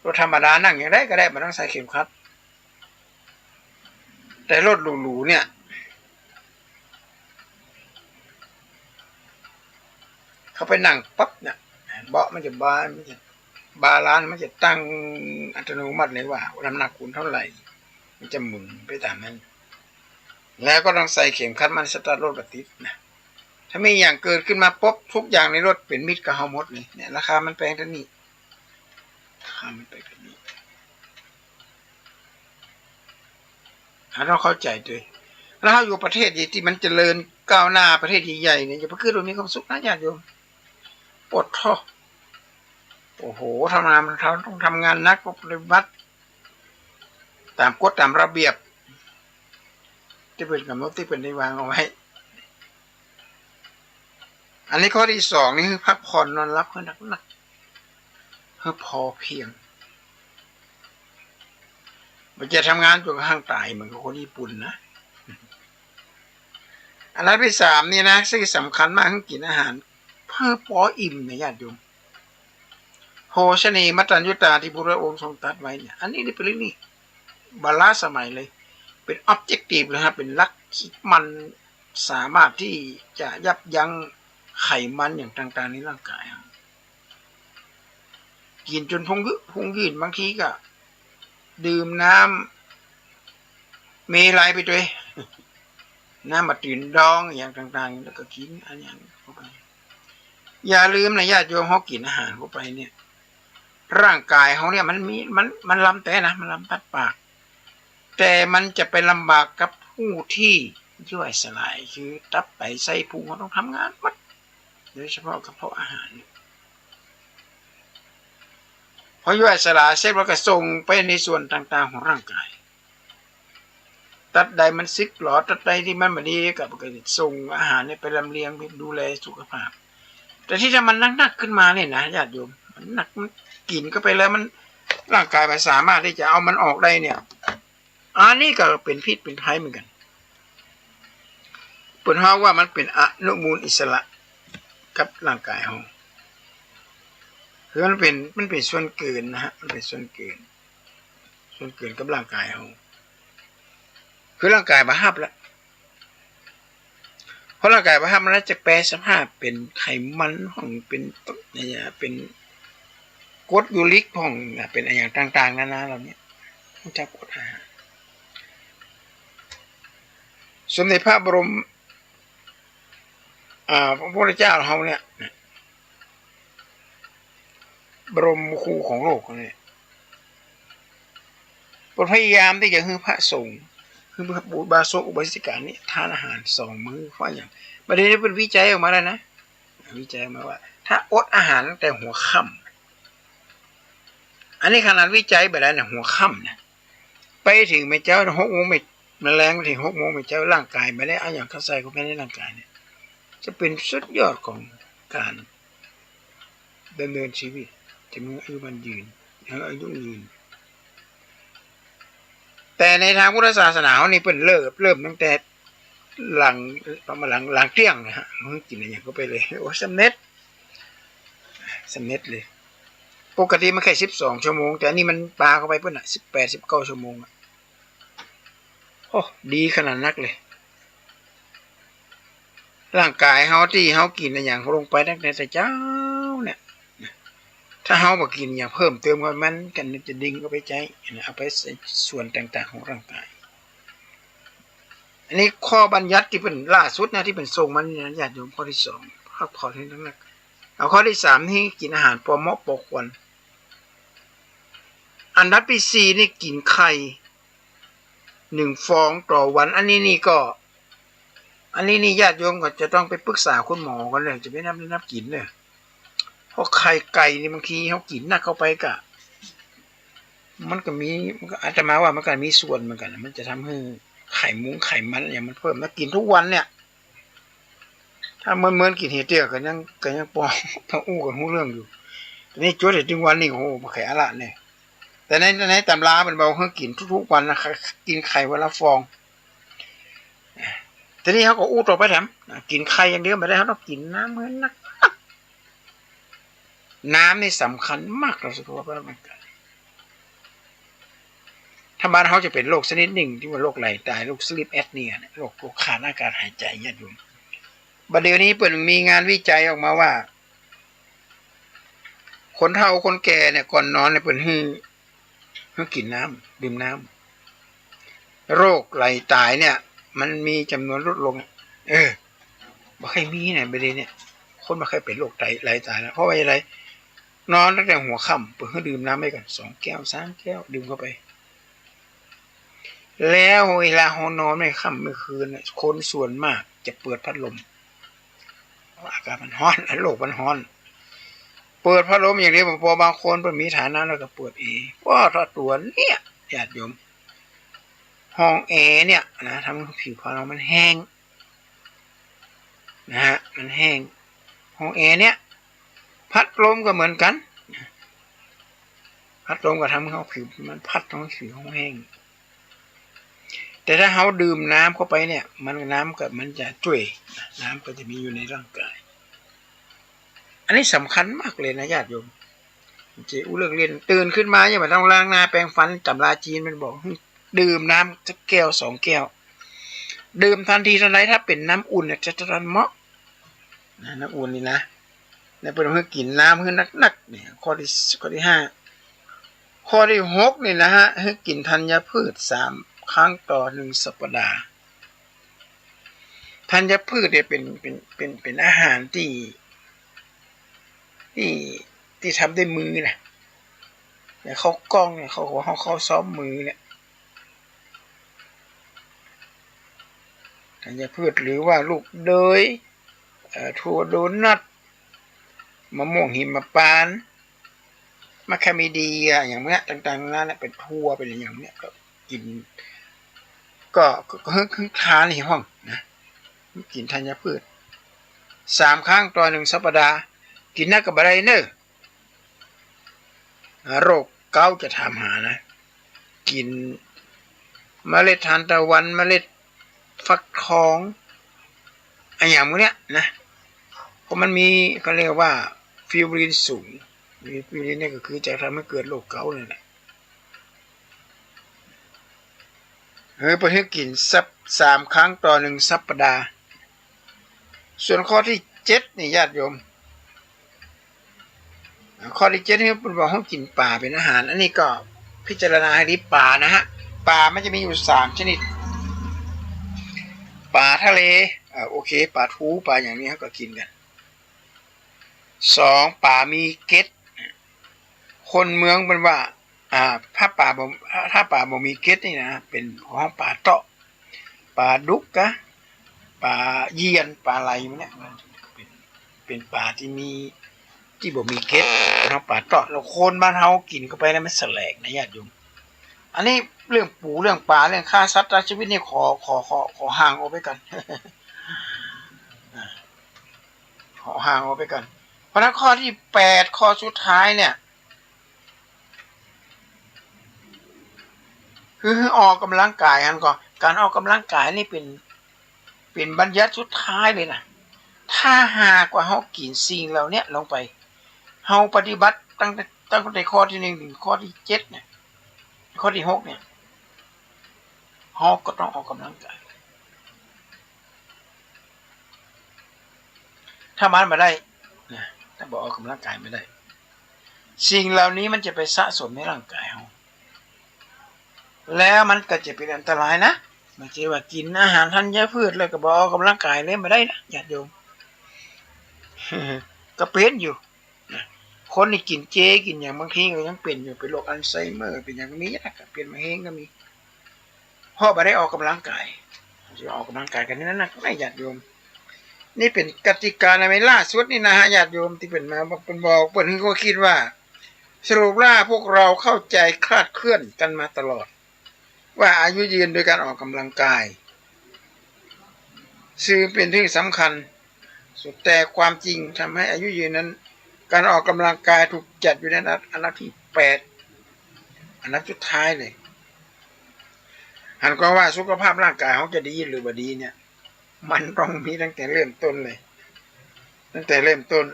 รถธรรมดานั่งหยังใดก็ได้ บ่ต้องใส่เข็มขัด แต่รถหรูๆ เนี่ย เข้าไปนั่งปั๊บเนี่ย เบาะมันจะบา มันจะบาลานซ์ มันจะตั้งอัตโนมัติเลยว่าน้ำหนักคุณเท่าไหร่ มันจะหมุนไปต๋ามนั้น แล้วก็ต้องใส่เข็มขัด มันสตาร์ทรถบ่ติดนะ ถ้ามีหยังเกิดขึ้นมาปุ๊บ ทุกอย่างในรถเป๋นมิตรกับเฮาหมดเลย เนี่ย ราคามันแปงเต้านี้ ราคามันแปงเต้านี้ เฮาต้องเข้าใจ๋ตวย แล้วเฮาอยู่ประเทศตี้มันเจริญ ก้าวหน้าประเทศใหญ่ๆเนี่ย อย่าไปกึ๊ดว่ามีความสุขนะญาติโยม ปวดท้อง โอ้โห ทำงาน มันต้องทำงานหนัก ก็ปฏิบัติต๋ามกฎต๋ามระเบียบตี้เปิ้นก๋ำหนดตี้เปิ้นได้วางเอาไว้ อันนี้ข้อตี้สองนี่คือพักผ่อนนอนหลับหื้อหนักๆ หื้อพอเพียง บ่ใจ้ทำงานจ๋นกระทั่งต๋ายเหมือนกับคนญี่ปุ่นนะ อันดับตี้สามนี่นะ ซึ่งสำคัญมาก หื้อกิ๋นอาหารหื้อปออิ่มนะญาติโยม โภชเน มัตตัญญุตา ตี้พระพุทธองค์ทรงตรัสไว้เนี่ย อันนี้นี่เป๋นเรื่องนี้ บ่ล้าสมัยเลย เป๋น objective เลยฮะ เป๋นหลักที่มันสามารถตี้จะยับยั้งไขมันอย่างต่างๆ ในร่างกาย กิ๋นจ๋นพุงยืด พุงยืด บางทีก็ดื่มน้ำเมรัยไปตวย น้ำมะเขือดองอย่างต่างๆ แล้วก็กิ๋นอันอย่างเข้าไป อย่าลืมนะญาติโยม เฮากิ๋นอาหารเข้าไปเนี่ย ร่างกายเฮาเนี่ยมันมี มัน มันลำแต๊นะ มันลำตัดปาก แต่มันจะไปลำบากกับผู้ตี้ย่อยสลาย คือตับไตไส้พุง เฮาต้องทำงานหมด โดยเฉพาะกระเพาะอาหารเนี่ย พอย่อยสลายเสร็จแล้วก็ส่งไปในส่วนต่างๆ ของร่างกาย ตั๊ดใดมันสึกหรอ ตั๊ดใดตี้มันบ่ดีก็ ก็ส่งอาหารเนี่ยไปลำเลียง ไปดูแลสุขภาพ แต่ตี้ถ้ามันหนักๆ ขึ้นมาเนี่ยนะญาติโยม มันหนัก มันกิ๋นเข้าไปแล้วมัน ร่างกายบ่สามารถตี้จะเอามันออกได้เนี่ย อันนี้ก็เป๋นพิษเป๋นภัยเหมือนกั๋น เปิ้นฮ้องว่ามันเป๋นอนุมูลอิสระกับร่างกายเฮา คือมันเป๋น มันเป๋นส่วนเกินนะฮะ มันเป๋นส่วนเกิน ส่วนเกินกับร่างกายเฮา คือร่างกายบ่ฮับละ พอร่างกายบ่ฮับมันแล้วจะแปรสภาพเป๋นไขมันพ่อง เป๋น เนี่ย เป๋นกรดยูริกพ่อง เป๋นอะหยังต่างๆ นานาเหล่านี้ มันจะอดอาหาร สมเด็จพระบรม อ่า พระพุทธเจ้าเฮาเนี่ย บรมครูของโลกเนี่ย เปิ้นพยายามตี้จะหื้อพระสงฆ์ หื้อพระอุบาสกอุบาสิกานี่ทานอาหารสองมื้อ เพราะอะหยัง บ่าเดี่ยวนี้เปิ้นวิจัยออกมาแล้วนะ วิจัยออกมาว่า ถ้าอดอาหารตั้งแต่หัวค่ำ อันนี้ขนาดวิจัยไปแล้วเนี่ย หัวค่ำนะ ไปเถิงแม่เจ๊าหกโมง แม่ แลงไปเถิงหกโมง แม่เจ๊าร่างกายบ่ได้เอาหยังเข้าใส่เข้าไปในร่างกายเนี่ย จะเป๋นสุดยอดของก๋านดำเนินชีวิต จะมีอายุมั่นยืน อายุยืน แต่ในตางพุทธศาสนาเฮานี่เปิ้นเริ่ม เริ่มตั้งแต่หลัง ประมาณหลัง หลังเตี้ยงนะฮะ หื้อกิ๋นอะหยังเข้าไปเลย โอ้ สำเร็จ สำเร็จเลย ปกติมันแค่สิบสองชั่วโมง แต่อันนี้มันปาเข้าไปปู๊นน่ะ สิบแปด สิบเก้าชั่วโมงอะ โอ้ ดีขนาดนักเลย ร่างกายเฮาตี้เฮากิ๋นอะหยังลงไปตั้งแต่เจ๊าเนี่ย ถ้าเฮาบ่กิ๋นอะหยังเพิ่มเติมเข้าไป มันก็จะดึงเอาไปใจ๊ เอาไปใส่ส่วนต่างๆ ของร่างกาย อันนี้ข้อบัญญัติตี้เปิ้นล่าสุดนะ ตี้เปิ้นส่งมานี่นะ ญาติโยม ข้อตี้สอง พักผ่อนหื้อหนักๆ เอาข้อตี้สามนี่กิ๋นอาหารปอเหมาะปอควร อันดับตี้สี่นี่กิ๋นไข่หนึ่งฟองต่อวัน อันนี้นี่ก็ อันนี้นี่ญาติโยมก็จะต้องไปปรึกษาคุณหมอก่อนเลย จะไปนับ นับกิ๋นเนี่ย เพราะไข่ไก่นี่บางทีเฮากิ๋นหนักเข้าไปก็ มันก็มี มันก็ อาตมาว่ามันก็มีส่วนเหมือนกั๋น มันจะทำหื้อไขมุงไขมันอะหยังมันเพิ่ม ถ้ากิ๋นทุกวันเนี่ย ถ้าเมินๆ กิ๋นเหียเตื้อก็ยัง ก็ยังปอ พออู้กั๋นฮู้เรื่องอยู่ แต่นี่จวดเหียตึงวันนี่ โอ้โห บ่แขอะละเนี่ย แต่ใน ในตำราเปิ้นบอกหื้อกิ๋นทุกๆ วันนะ กิ๋นไข่วันละฟอง ทีนี้เฮาก็อู้ต่อไปแถม กิ๋นไข่อย่างเดียวบ่ได้ เฮาต้องกิ๋นน้ำหื้อหนัก น้ำนี่สำคัญมากต่อสุขภาพร่างกาย ถ้าบ้านเฮาจะเป๋นโรคชนิดนึ่งตี้ว่าโรคไหลตาย โรค sleep apnea เนี่ย โรค โรคขาดอากาศหายใจ๋ ญาติโยม บ่าเดี่ยวนี้เปิ้นมีงานวิจัยออกมาว่า คนเฒ่าคนแก่เนี่ย ก่อนนอนเนี่ย เปิ้นหื้อ หื้อกิ๋นน้ำ ดื่มน้ำ โรคไหลตายเนี่ย มันมีจ๋ำนวนลดลงอะ เออ บ่ใค่มีนะ บ่าเดี่ยวนี้ คนบ่ใค่เป๋นโรคไหล ไหลตายแล้ว เพราะว่าอะไร นอนตั้งแต่หัวค่ำ เปิ้นหื้อดื่มน้ำไปก่อน สองแก้ว สามแก้ว ดื่มเข้าไป แล้วเวลาเฮานอนเมื่อค่ำเมื่อคืนน่ะ คนส่วนมาก จะเปิดพัดลม อากาศมันฮ้อน โลกมันฮ้อน เปิดพัดลมอย่างเดียวบ่ปอ บางคนเปิ้นมีฐานะแล้วก็เปิดแอร์ ว่าถ้าตั๋วเนี่ย ญาติโยม ห้องแอร์เนี่ยนะ ทำให้ผิวพรรณเรามันแห้งนะฮะ มันแห้ง ห้องแอร์เนี่ย พัดลมก็เหมือนกั๋น พัดลมก็ทำให้ผิวมันพัด ทำให้ผิวแห้ง แต่ถ้าเฮาดื่มน้ำเข้าไปเนี่ย มัน น้ำก็ มันจะจ้วย น้ำก็จะมีอยู่ในร่างกาย อันนี้สำคัญมากเลยนะญาติโยม เจาะอู้เรื่องเล่น ตื่นขึ้นมายังบ่ต้องล้างหน้าแปรงฟัน ตำราจีนมันบอก หื้อ ดื่มน้ำสักแก้วสองแก้ว ดื่มทันทีทันใด ถ้าเป๋นน้ำอุ่นเนี่ยจะทันเหมาะนะ น้ำอุ่นนี่นะ แล้วเปิ้นหื้อกิ๋นน้ำหื้อนักๆ เนี่ย ข้อตี้ ข้อตี้ห้า ข้อตี้หกนี่นะฮะ หื้อกิ๋นธัญพืชสามครั้งต่อหนึ่งสัปดาห์ ธัญพืชเนี่ยเป๋น เป๋น เป๋น เป๋นอาหารตี้ ตี้ ตี้ทำด้วยมือนะ อย่างข้าวกล้องเนี่ย ข้าวหัว ข้าว ข้าวซ้อมมือเนี่ย ธัญพืชหรือว่าลูกเดือย เอ่อ ถั่วโดนัท มะม่วงหิมพานต์ มะคาเมเดีย อย่างเนี้ย ต่างๆ นานาเนี่ย เป๋นถั่ว เป๋นอย่างเนี้ย ก็กิ๋น ก็ ก็ ก็หื้อ หื้อทานในห้องนะ กิ๋นธัญพืชสามครั้งต่อหนึ่งสัปดาห์ กิ๋นนักก็บ่ได้เน่อ โรคเกาต์จะถามหานะ กิ๋นเมล็ดทานตะวัน เมล็ดฟักทอง อะหยังพวกเนี้ยนะ เพราะมันมี เขาเรียกว่า furin สูง furin เนี่ยก็คือจะทำให้เกิดโรคเกาต์นั่นแหละ เออ เปิ้นหื้อกิ๋นสัป สามครั้งต่อหนึ่งสัปดาห์ ส่วนข้อตี้เจ็ดนี่ญาติโยม ข้อตี้เจ็ดนี่เปิ้นบอกหื้อกิ๋นป๋าเป๋นอาหาร อันนี้ก็พิจารณาหื้อดี ป๋านะฮะ ป๋ามันจะมีอยู่สามชนิด ป๋าทะเล อ่า โอเค ป๋าทู ป๋าอย่างนี้เฮาก็กิ๋นกั๋น สอง ป๋ามีเกล็ด คนเมืองเปิ้นว่า อ่า ถ้าป๋าบ่ ถ้าป๋าบ่มีเกล็ดนี่นะ เป๋นฮ้องป๋าเต๊าะ ป๋าดุกกะ ป๋าเยียน ป๋าไหลมันเนี่ย มันเป๋น เป๋นป๋าตี้มี ตี้บ่มีเกล็ด เปิ้นฮ้องป๋าเต๊าะ แล้วคนบ้านเฮากิ๋นเข้าไปแล้วมันแสลงนะญาติโยม อันนี้เรื่องปูเรื่องป๋า เรื่องฆ่าสัตว์ตัดชีวิตนี่ขอ ขอ ขอ ขอห่างออกไปก่อน ขอห่างออกไปก่อน เพราะฉะนั้นข้อตี้แปด ข้อสุดท้ายเนี่ย คือ คือออกกำลังกายหั้นก่อ ก๋านออกกำลังกายนี่เป๋น เป๋นบัญญัติสุดท้ายเลยนะ ถ้าหากว่าเฮากิ๋นสิ่งเหล่าเนี้ยลงไป เฮาปฏิบัติตั้งแต่ ตั้งแต่ข้อตี้หนึ่งถึงข้อตี้เจ็ดเนี่ย ข้อตี้หกเนี่ย เฮาก็ต้องออกกำลังกาย ถ้ามันบ่ได้นะ ถ้าบ่ออกกำลังกายบ่ได้ สิ่งเหล่านี้มันจะไปสะสมในร่างกายเฮา แล้วมันก็จะเป๋นอันตรายนะ บ่ใจ้ว่ากิ๋นอาหารธัญพืชแล้วก็บ่ออกกำลังกายเลยบ่ได้นะญาติโยม ก็เป๋นอยู่ นะ คนตี้กิ๋นเจกิ๋นหยังบางทีก็ยังเป๋นอยู่ เป๋นโรคอัลไซเมอร์ เป๋นหยังก็มีนะ เป๋นมะเร็งก็มี เพราะบ่ได้ออกกำลังกาย จะออกกำลังกายกั๋นนี่นะ นะญาติโยม นี่เป๋นกติกาในเวลาสุดนี่นะฮะญาติโยม ตี้เป๋นมา เป๋นบอก เปิ้นก็คิดว่า สรุปว่าพวกเราเข้าใจ๋คลาดเคลื่อนกั๋นมาตลอด ว่าอายุยืนโดยก๋านออกกำลังกาย ซึ่งเป๋นสิ่งสำคัญสุด แต่ความจริงทำให้อายุยืนนั้น ก๋านออกกำลังกายถูกจัดอยู่ในอันดับ อันดับตี้แปด อันดับสุดท้ายเลย หันกว้างว่าสุขภาพร่างกายเฮาจะดีหรือบ่ดีเนี่ย มันต้องมีตั้งแต่เริ่มต้นเลย ตั้งแต่เริ่มต้น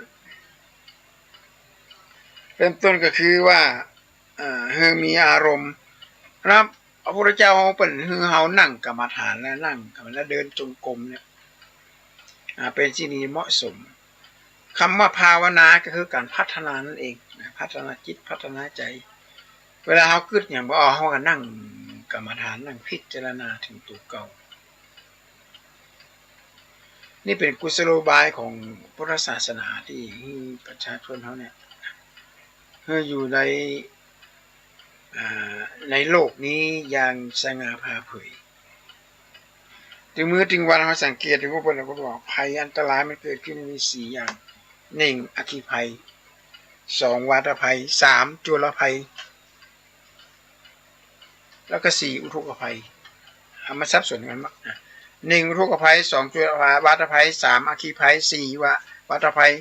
เริ่มต้นก็คือว่า เอ่อ หื้อมีอารมณ์ นะครับ พระพุทธเจ้าเปิ้นหื้อเฮานั่งกรรมฐาน และนั่งกรรม และเดินจงกรมเนี่ย อ่า เป๋นสิ่งตี้เหมาะสม คำว่าภาวนาก็คือก๋านพัฒนานั่นเองนะ พัฒนาจิต พัฒนาใจ๋ เวลาเฮากึ๊ดหยังบ่ออก เฮาก็นั่งกรรมฐาน นั่งพิจารณาเถิงตั๋วเก่า นี่เป๋นกุศโลบายของพุทธศาสนาตี้หื้อประชาชนเฮาเนี่ย หื้ออยู่ใน อ่า ในโลกนี้อย่างสง่าผ่าเผย ตึงมื้อตึงวัน เฮาสังเกตดู เปิ้นก็บอกภัยอันตรายมันเกิดขึ้นมีสี่อย่าง หนึ่ง อัคคีภัย สอง วาตภัย สาม จุลภัย แล้วก็สี่ อุทกภัย เอามาสับสนกั๋นมา หนึ่ง อุทกภัย สอง จุลภัย วาตภัย สาม อัคคีภัย สี่ วา วาตภัย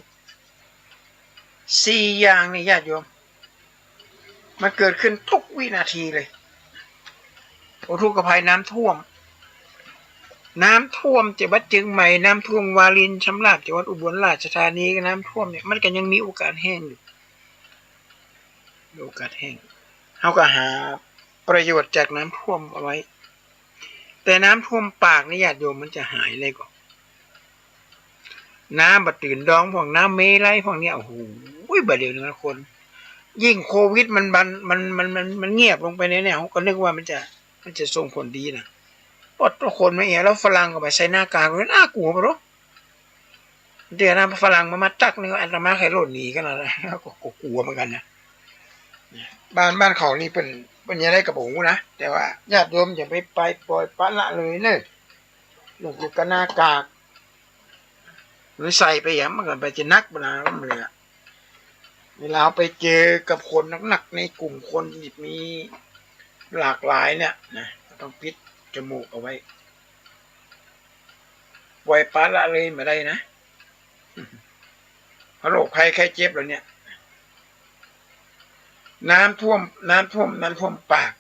สี่อย่างนี่ญาติโยม มันเกิดขึ้นทุกวินาทีเลย อุทกภัยน้ำท่วม น้ำท่วมจังหวัดเจียงใหม่ น้ำท่วมวารินชำราบ จังหวัดอุบลราชธานี น้ำท่วมเนี่ย มันก็ยังมีโอกาสแห้งอยู่ มีโอกาสแห้ง เฮาก็หาประโยชน์จากน้ำท่วมเอาไว้ แต่น้ำท่วมปากนี่ญาติโยมมันจะหายเลยก่อ น้ำบ่าตื่นดองพ่อง น้ำเมลัยพ่องเนี่ย โอ้โห บ่าเดี่ยวนี้คน ยิ่งโควิดมันบัน มัน มัน มัน มันเงียบลงไปเนี่ย เฮาก็นึกว่ามันจะ มันจะส่งผลดีนะ ปอดทุกคนมาเอะ แล้วฝรั่งก็ไปใส่หน้ากากเลย น่ากลัวปะโล เดี๋ยวนะ ฝรั่งมา มาตักนี่ อาตมาใค่ล่นหนีกั๋นนะ ก็ ก็กลัวเหมือนกั๋นนะ บ้าน บ้านเขานี่เปิ้น เปิ้นจะได้กระโป๋งนะ แต่ว่าญาติโยมอย่าไป ไปปล่อยปละละเลยเน่อ ลูก ลูกกะหน้ากาก หรือใส่ไปหยังมันก็ไปจะหนักเวลาเลยอะ เวลาไปเจอกับคนนักๆ ในกลุ่มคนที่มีหลากหลายเนี่ยนะ ก็ต้องปิดจมูกเอาไว้ ปล่อยปละละเลยบ่ได้นะ เพราะโรคภัยไข้เจ็บเหล่าเนี้ย น้ำท่วม น้ำท่วม น้ำท่วมปาก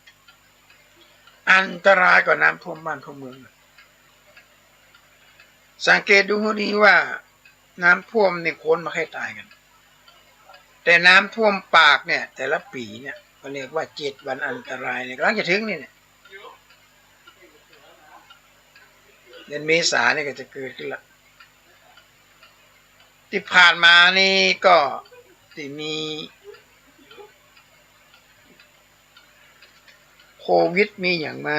อันตรายกว่าน้ำท่วมบ้านท่วมเมือง สังเกตดูให้ดีว่า น้ำท่วมนี่คนบ่ใค่ตายกั๋น แต่น้ำท่วมปากเนี่ย แต่ละปี๋เนี่ย เขาเรียกว่าเจ็ดวันอันตรายเนี่ย กำลังจะถึงนี่เนี่ย เดือนเมษานี่ก็จะเกิดขึ้นละ ตี้ผ่านมานี่ก็ตี้มีโควิดมีหยังมา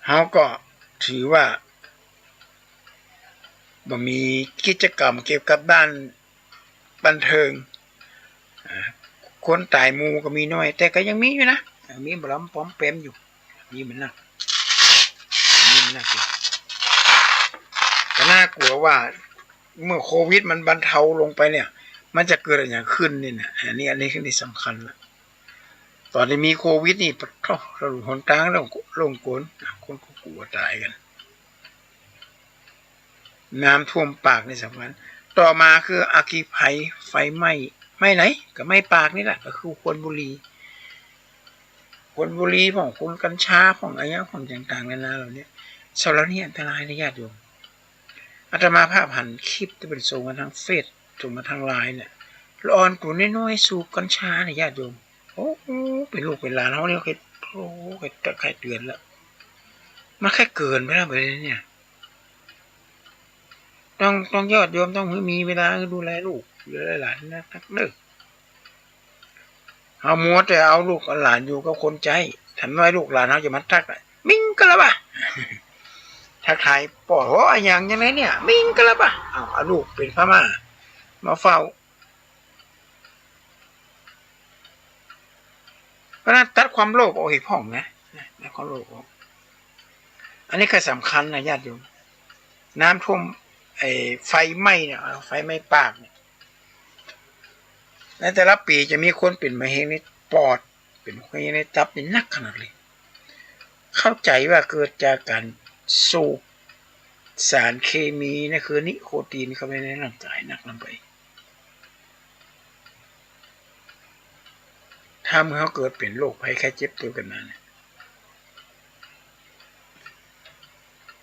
เฮาก็ถือว่าบ่มีกิจกรรมเกี่ยวกับด้านบันเทิง อ่า คนต๋ายหมู่ก็มีน้อย แต่ก็ยังมีอยู่นะ มีบ่าล้ำป๋อมแป๋มอยู่ มีมันนัก มีมันนักอยู่ ก็น่ากลัวว่า เมื่อโควิดมันบรรเทาลงไปเนี่ย มันจะเกิดอะหยังขึ้นนี่นะ อันนี้ อันนี้คือที่สำคัญละ ต๋อนตี้มีโควิดนี่ ปะโท้ ถนนหนตางโล่ง โล่งโกน คนก็กลัวต๋ายกั๋น น้ำท่วมปากนี่สำคัญ ต่อมาคืออัคคีภัย ไฟไหม้ ไหม้ไหน ก็ไหม้ปากนี่แหละ ก็คือควันบุหรี่ ควันบุหรี่พ่อง ควันกัญชาพ่อง อะหยังพ่อง ต่างๆ นานาเหล่าเนี้ย สำหรับนี่อันตรายนะญาติโยม อาตมาภาพหันคลิปตี้เปิ้นส่งมาตางเฟซ ส่งมาตางไลน์เนี่ย ละอ่อนตั๋วน้อยๆ สูบกัญชาเนี่ยญาติโยม โอ้โห เป๋นลูกเป๋นหลานเฮาเนี่ย ใค่ โอ้ ใค่ ใค่เตื๋อนละ มันใค่เกินไปแล้วแบบนี้เนี่ย ต้อง ต้องญาติโยมต้องหื้อมีเวลาหื้อดูแลลูก ดูแลหลานนักๆ เน่อ เฮามัวแต่เอาลูกเอาหลานอยู่กับคนใจ๊ ถ้าน้อยลูกหลานเฮาจะมาตั๊กอะ มิงกะลาบะ ทักทายป้อ โอ้ อะหยังจังไดเนี่ย มิงกะลาบะ อ้าว เอาลูกเป๋นพม่ามาเฝ้า เพราะฉะนั้นตัดความโลภออกอีกพ่องนะ นะ ตัดความโลภออก อันนี้ก็สำคัญนะญาติโยม น้ำท่วม ไอ้ไฟไหม้เนี่ย ไฟไหม้ปากเนี่ย ในแต่ละปี๋จะมีคนเป๋นมะเร็งในปอด เป๋นมะเร็งในตับนี่นักขนาดเลย เข้าใจ๋ว่าเกิดจากก๋านสูบสารเคมีนะ คือนิโคตินเข้าไปในร่างก๋ายนักลงไป ทำหื้อเฮาเกิดเป๋นโรคภัยไข้เจ็บตั๋วกั๋นมาเนี่ย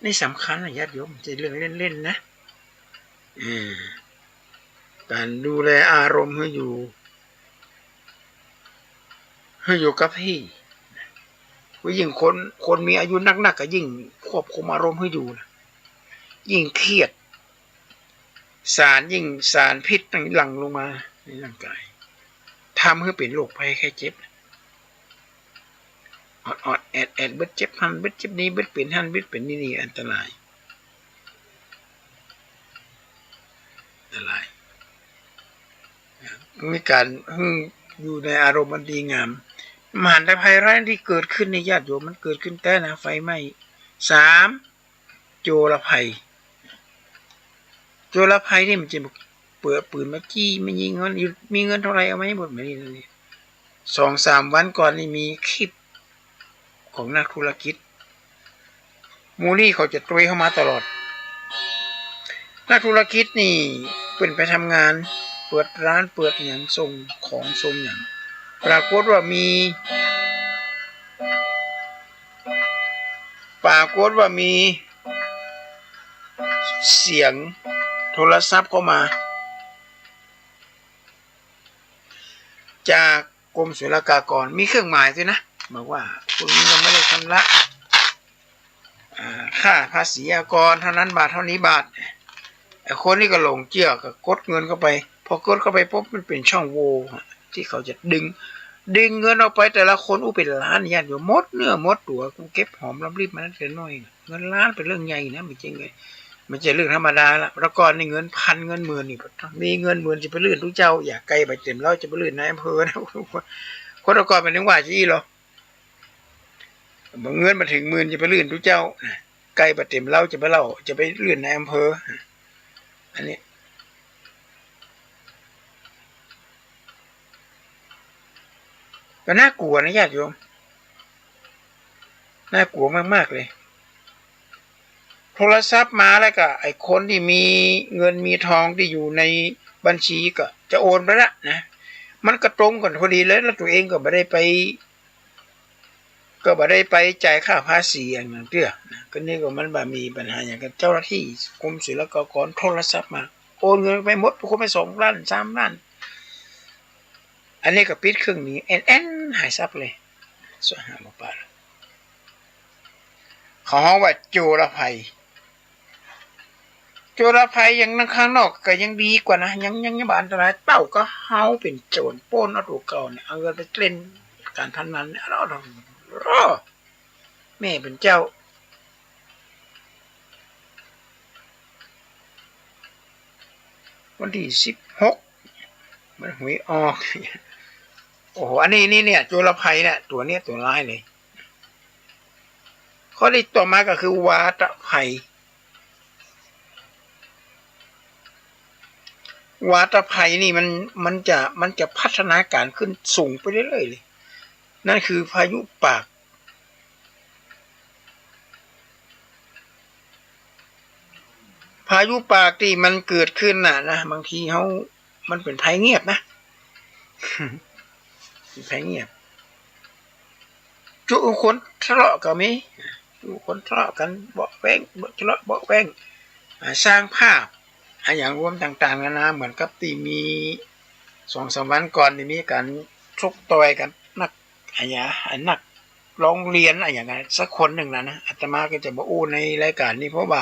นี่สำคัญนะญาติโยม บ่ใจ้เรื่องเล่นๆ นะ อืม ก๋านดูแลอารมณ์หื้ออยู่ หื้ออยู่กับตี้ ยิ่งคน คนมีอายุนักๆ ก็ยิ่งควบคุมอารมณ์หื้ออยู่นะ ยิ่งเครียด สาร ยิ่งสารพิษต่างหลั่งลงมาในร่างก๋าย ทำหื้อเป๋นโรคภัยไข้เจ็บ ออดๆ แอดๆ เบิดเจ็บหั้น เบิดเจ็บนี่ เบิดเป๋นหั้น เบิดเป๋นนี่ นี่อันตราย อันตราย มีก๋านหื้ออยู่ในอารมณ์อันดีงาม มหันตภัยร้ายตี้เกิดขึ้นในญาติโยม มันเกิดขึ้นแต๊นะ ไฟไหม้ สาม โจรภัย โจรภัยนี่มันจะเปิดปืนมาจี้ มายิง มันมีเงินเท่าไหร่เอามาให้หมด แบบนี้ สองสามวันก่อนนี่มีคลิปของนักธุรกิจ หมู่นี่เขาจะตวยเข้ามาตลอด นักธุรกิจนี่เปิ้นไปทำงาน เปิดร้าน เปิดหยัง ส่งของส่งหยัง ปรากฏว่ามี ปรากฏว่ามีเสียงโทรศัพท์เข้ามา จากกรมศุลกากร มีเครื่องหมายด้วยนะ บอกว่าคุณยังไม่ได้ชำระ อ่า ค่าภาษีอากรเท่านั้นบาท เท่านี้บาท ไอ้คนนี้ก็หลงเจื้อ ก็กดเงินเข้าไป พอกดเข้าไปปุ๊บ มันเป๋นช่องโหว่อะ ตี้เขาจะดึง ดึงเงินออกไปแต่ละคน อู้ เป๋นล้าน ญาติโยม หมดเนื้อหมดตั๋ว กูเก็บหอมรอมริบมาตั้งแต่น้อยนะ เงินล้านเป๋นเรื่องใหญ่นะ บ่ใจ้เรื่อง บ่ใจ้เรื่องธรรมดาละ แต่ก่อนนี่เงินพันเงินหมื่นนี่ มีเงินหมื่นจะไปลื่นตุ๊เจ้า อย่าไกลบ่าเต็มเล้า จะไปลื่นนายอำเภอนะ คนแต่ก่อนมันยังว่าจะอี้เหรอ เมื่อเงินมาเถิงหมื่นจะไปลื่นตุ๊เจ้านะ ไกลบ่าเต็มเล้า จะไปเล้า จะไปลื่นนายอำเภอ อันนี้ ก็น่ากลัวนะญาติโยม น่ากลัวมากๆ เลย โทรศัพท์มาแล้วก็ไอ้คนที่มีเงินมีทองที่อยู่ในบัญชีก็จะโอนไปละนะ มันก็ตรงกั๋นพอดีเลย แล้วตั๋วเองก็บ่ได้ไป ก็บ่ได้ไปจ่ายค่าภาษีอะหยังเตื้อนะ ก็นี่ก็มันบ่มีปัญหาหยัง ก็เจ้าหน้าที่กรมศุลกากรโทรศัพท์มา โอนเงินไปหมด คนไปสองล้าน สามล้าน อันนี้ก็ปิดเครื่องหนี แอ่นๆ หายสับเลย สวยหาบ่ปาละ เขาฮ้องว่าโจรภัย โจรภัยอย่างนั้นข้างนอกก็ยังดีกว่านะ ยัง ยัง ยังบ่อันตรายเต้าก็เฮาเป๋นโจรปล้นเอาตั๋วเก่าเนี่ย เอาเงินไปเล่นการพนันเนี่ย เอา เอา เอา แม่เป๋นเจ้า วันตี้สิบหก มันหวยออก โอ้โห อันนี้ นี่เนี่ย โจรภัยเนี่ย ตั๋วเนี้ยตั๋วร้ายเลย ข้อที่ต่อมาก็คือวาตภัย วาตภัยนี่มัน มันจะ มันจะพัฒนาการขึ้นสูงไปเรื่อยๆ เลย นั่นคือพายุปาก พายุปากตี้มันเกิดขึ้นน่ะนะ บางทีเฮา มันเป๋นภัยเงียบนะ เป๋นภัยเงียบ จุคนทะเลาะก็มี จุคนทะเลาะกั๋น เบาะแว้ง ทะเลาะเบาะแว้ง อ่า สร้างภาพ อะหยังรวมต่างๆ นานา เหมือนกับตี้มีสองสามวันก่อนนี่มีก๋านชกต่อยกั๋น นัก อะหยัง ไอ้นักร้องเรียนอะหยังสักคนนึ่งน่ะนะ อาตมาก็จะบ่อู้ในรายการนี้ เพราะว่า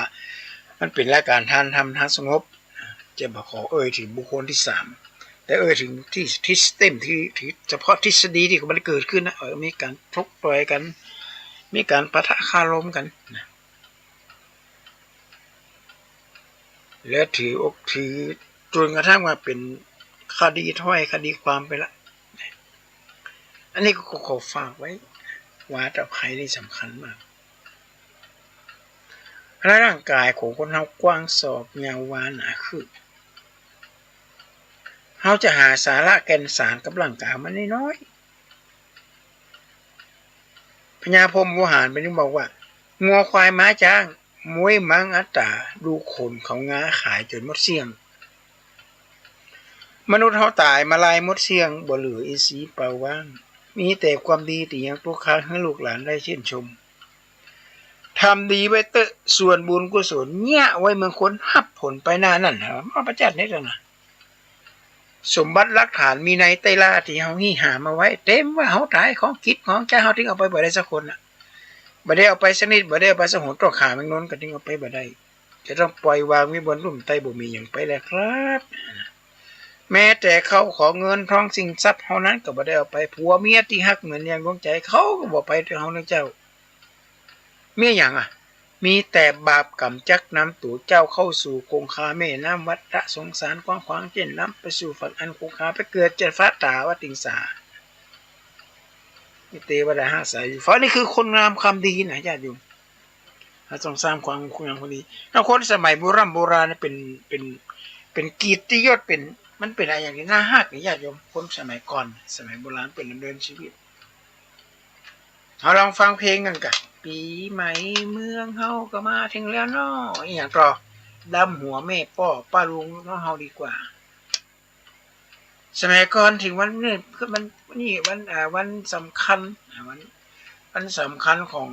มันเป๋นรายการทางธรรมทางสงบ จะบ่ขอเอ่ยเถิงบุคคลที่สาม แต่เอ่ยเถิงตี้ system ตี้ ตี้เฉพาะทฤษฎีตี้มันเกิดขึ้นนะ เออ มีก๋านชกต่อยกั๋น มีก๋านปะทะคารมกั๋นนะ แล้วถืออกถือ จนกระทั่งว่าเป๋นคดีถ้อยคดีความไปละ อันนี้ก็ขอฝากไว้ วาตภัยนี่สำคัญมาก ร่างก๋ายของคนเฮากว้างศอก ยาววาหนาคืบ เฮาจะหาสาระแก่นสารกับร่างก๋ายมันน้อยๆ พญาพรหมโวหารเปิ้นบอกว่า งัวควายม้าจ๊าง ม้วยม้างอัตต๋า ดูขนเขางาขายจ๋นหมดเสี้ยง มนุษย์เฮาต๋ายมาลายหมดเสี้ยง บ่เหลืออินทรีย์เปล่าว่าง มีแต่ความดีตี้ยังตกค้างหื้อลูกหลานได้ชื่นชม ทำดีไว้เต๊อะ ส่วนบุญกุศลเยียะไว้เมืองคน ฮับผลไปหน้านั้น มาประจักษ์นี่แหละนะ สมบัติหลักฐานมีในไตรลาตี้เฮาหิ้วหามาไว้ เต็มว่าเฮาต๋าย ของกิจของใจ๊เฮา ตึงเอาไปบ่ได้สักคนน่ะ บ่ได้เอาไปสักนิด บ่ได้เอาไปสักหน ต้องฆ่าแมงนนก็ตึงเอาไปบ่ได้ จะต้องปล่อยวางไว้บนลุ่มไต บ่มีหยังไปแล้วครับ แม้แต่ข้าวของเงินทองสินทรัพย์เฮานั้นก็บ่ได้เอาไป ผัวเมียตี้ฮักเหมือนอย่างดวงใจ๋ เขาก็บ่ไปกับเฮานะเจ้า มีหยังอะ มีแต่บาปกรรมจักนำตั๋วเจ้าเข้าสู่คงคาแม่น้ำวัฏสงสารกว้างขวาง เจ้นนำไปสู่ฝั่งอันคงคา ไปเกิดเจ้นฟ้าต๋าวัตติงสา เตวดาฮักษาอยู่ เพราะนี่คือคนงามความดีนะญาติโยม ต้องสร้างความคงอยู่พอดี ถ้าคนสมัยโบร่ำโบราณเนี่ยเป๋น เป๋น เป๋นเกียรติยศ เป๋น มันเป๋นอะหยังตี้น่าฮักนี่ญาติโยม คนสมัยก่อน สมัยโบราณเป๋นดำเนินจีวิต เฮาลองฟังเพลงกั๋นก่ะ ปี๋ใหม่เมืองเฮาก็มาเถิงแล้วน้อ อะหยังก่อ ดำหัวแม่ป้อป้าลุงของเฮาดีกว่า สมัยก่อนเถิงวันนี้ วัน นี่วัน อ่า วันสำคัญ อ่า วัน วันสำคัญของ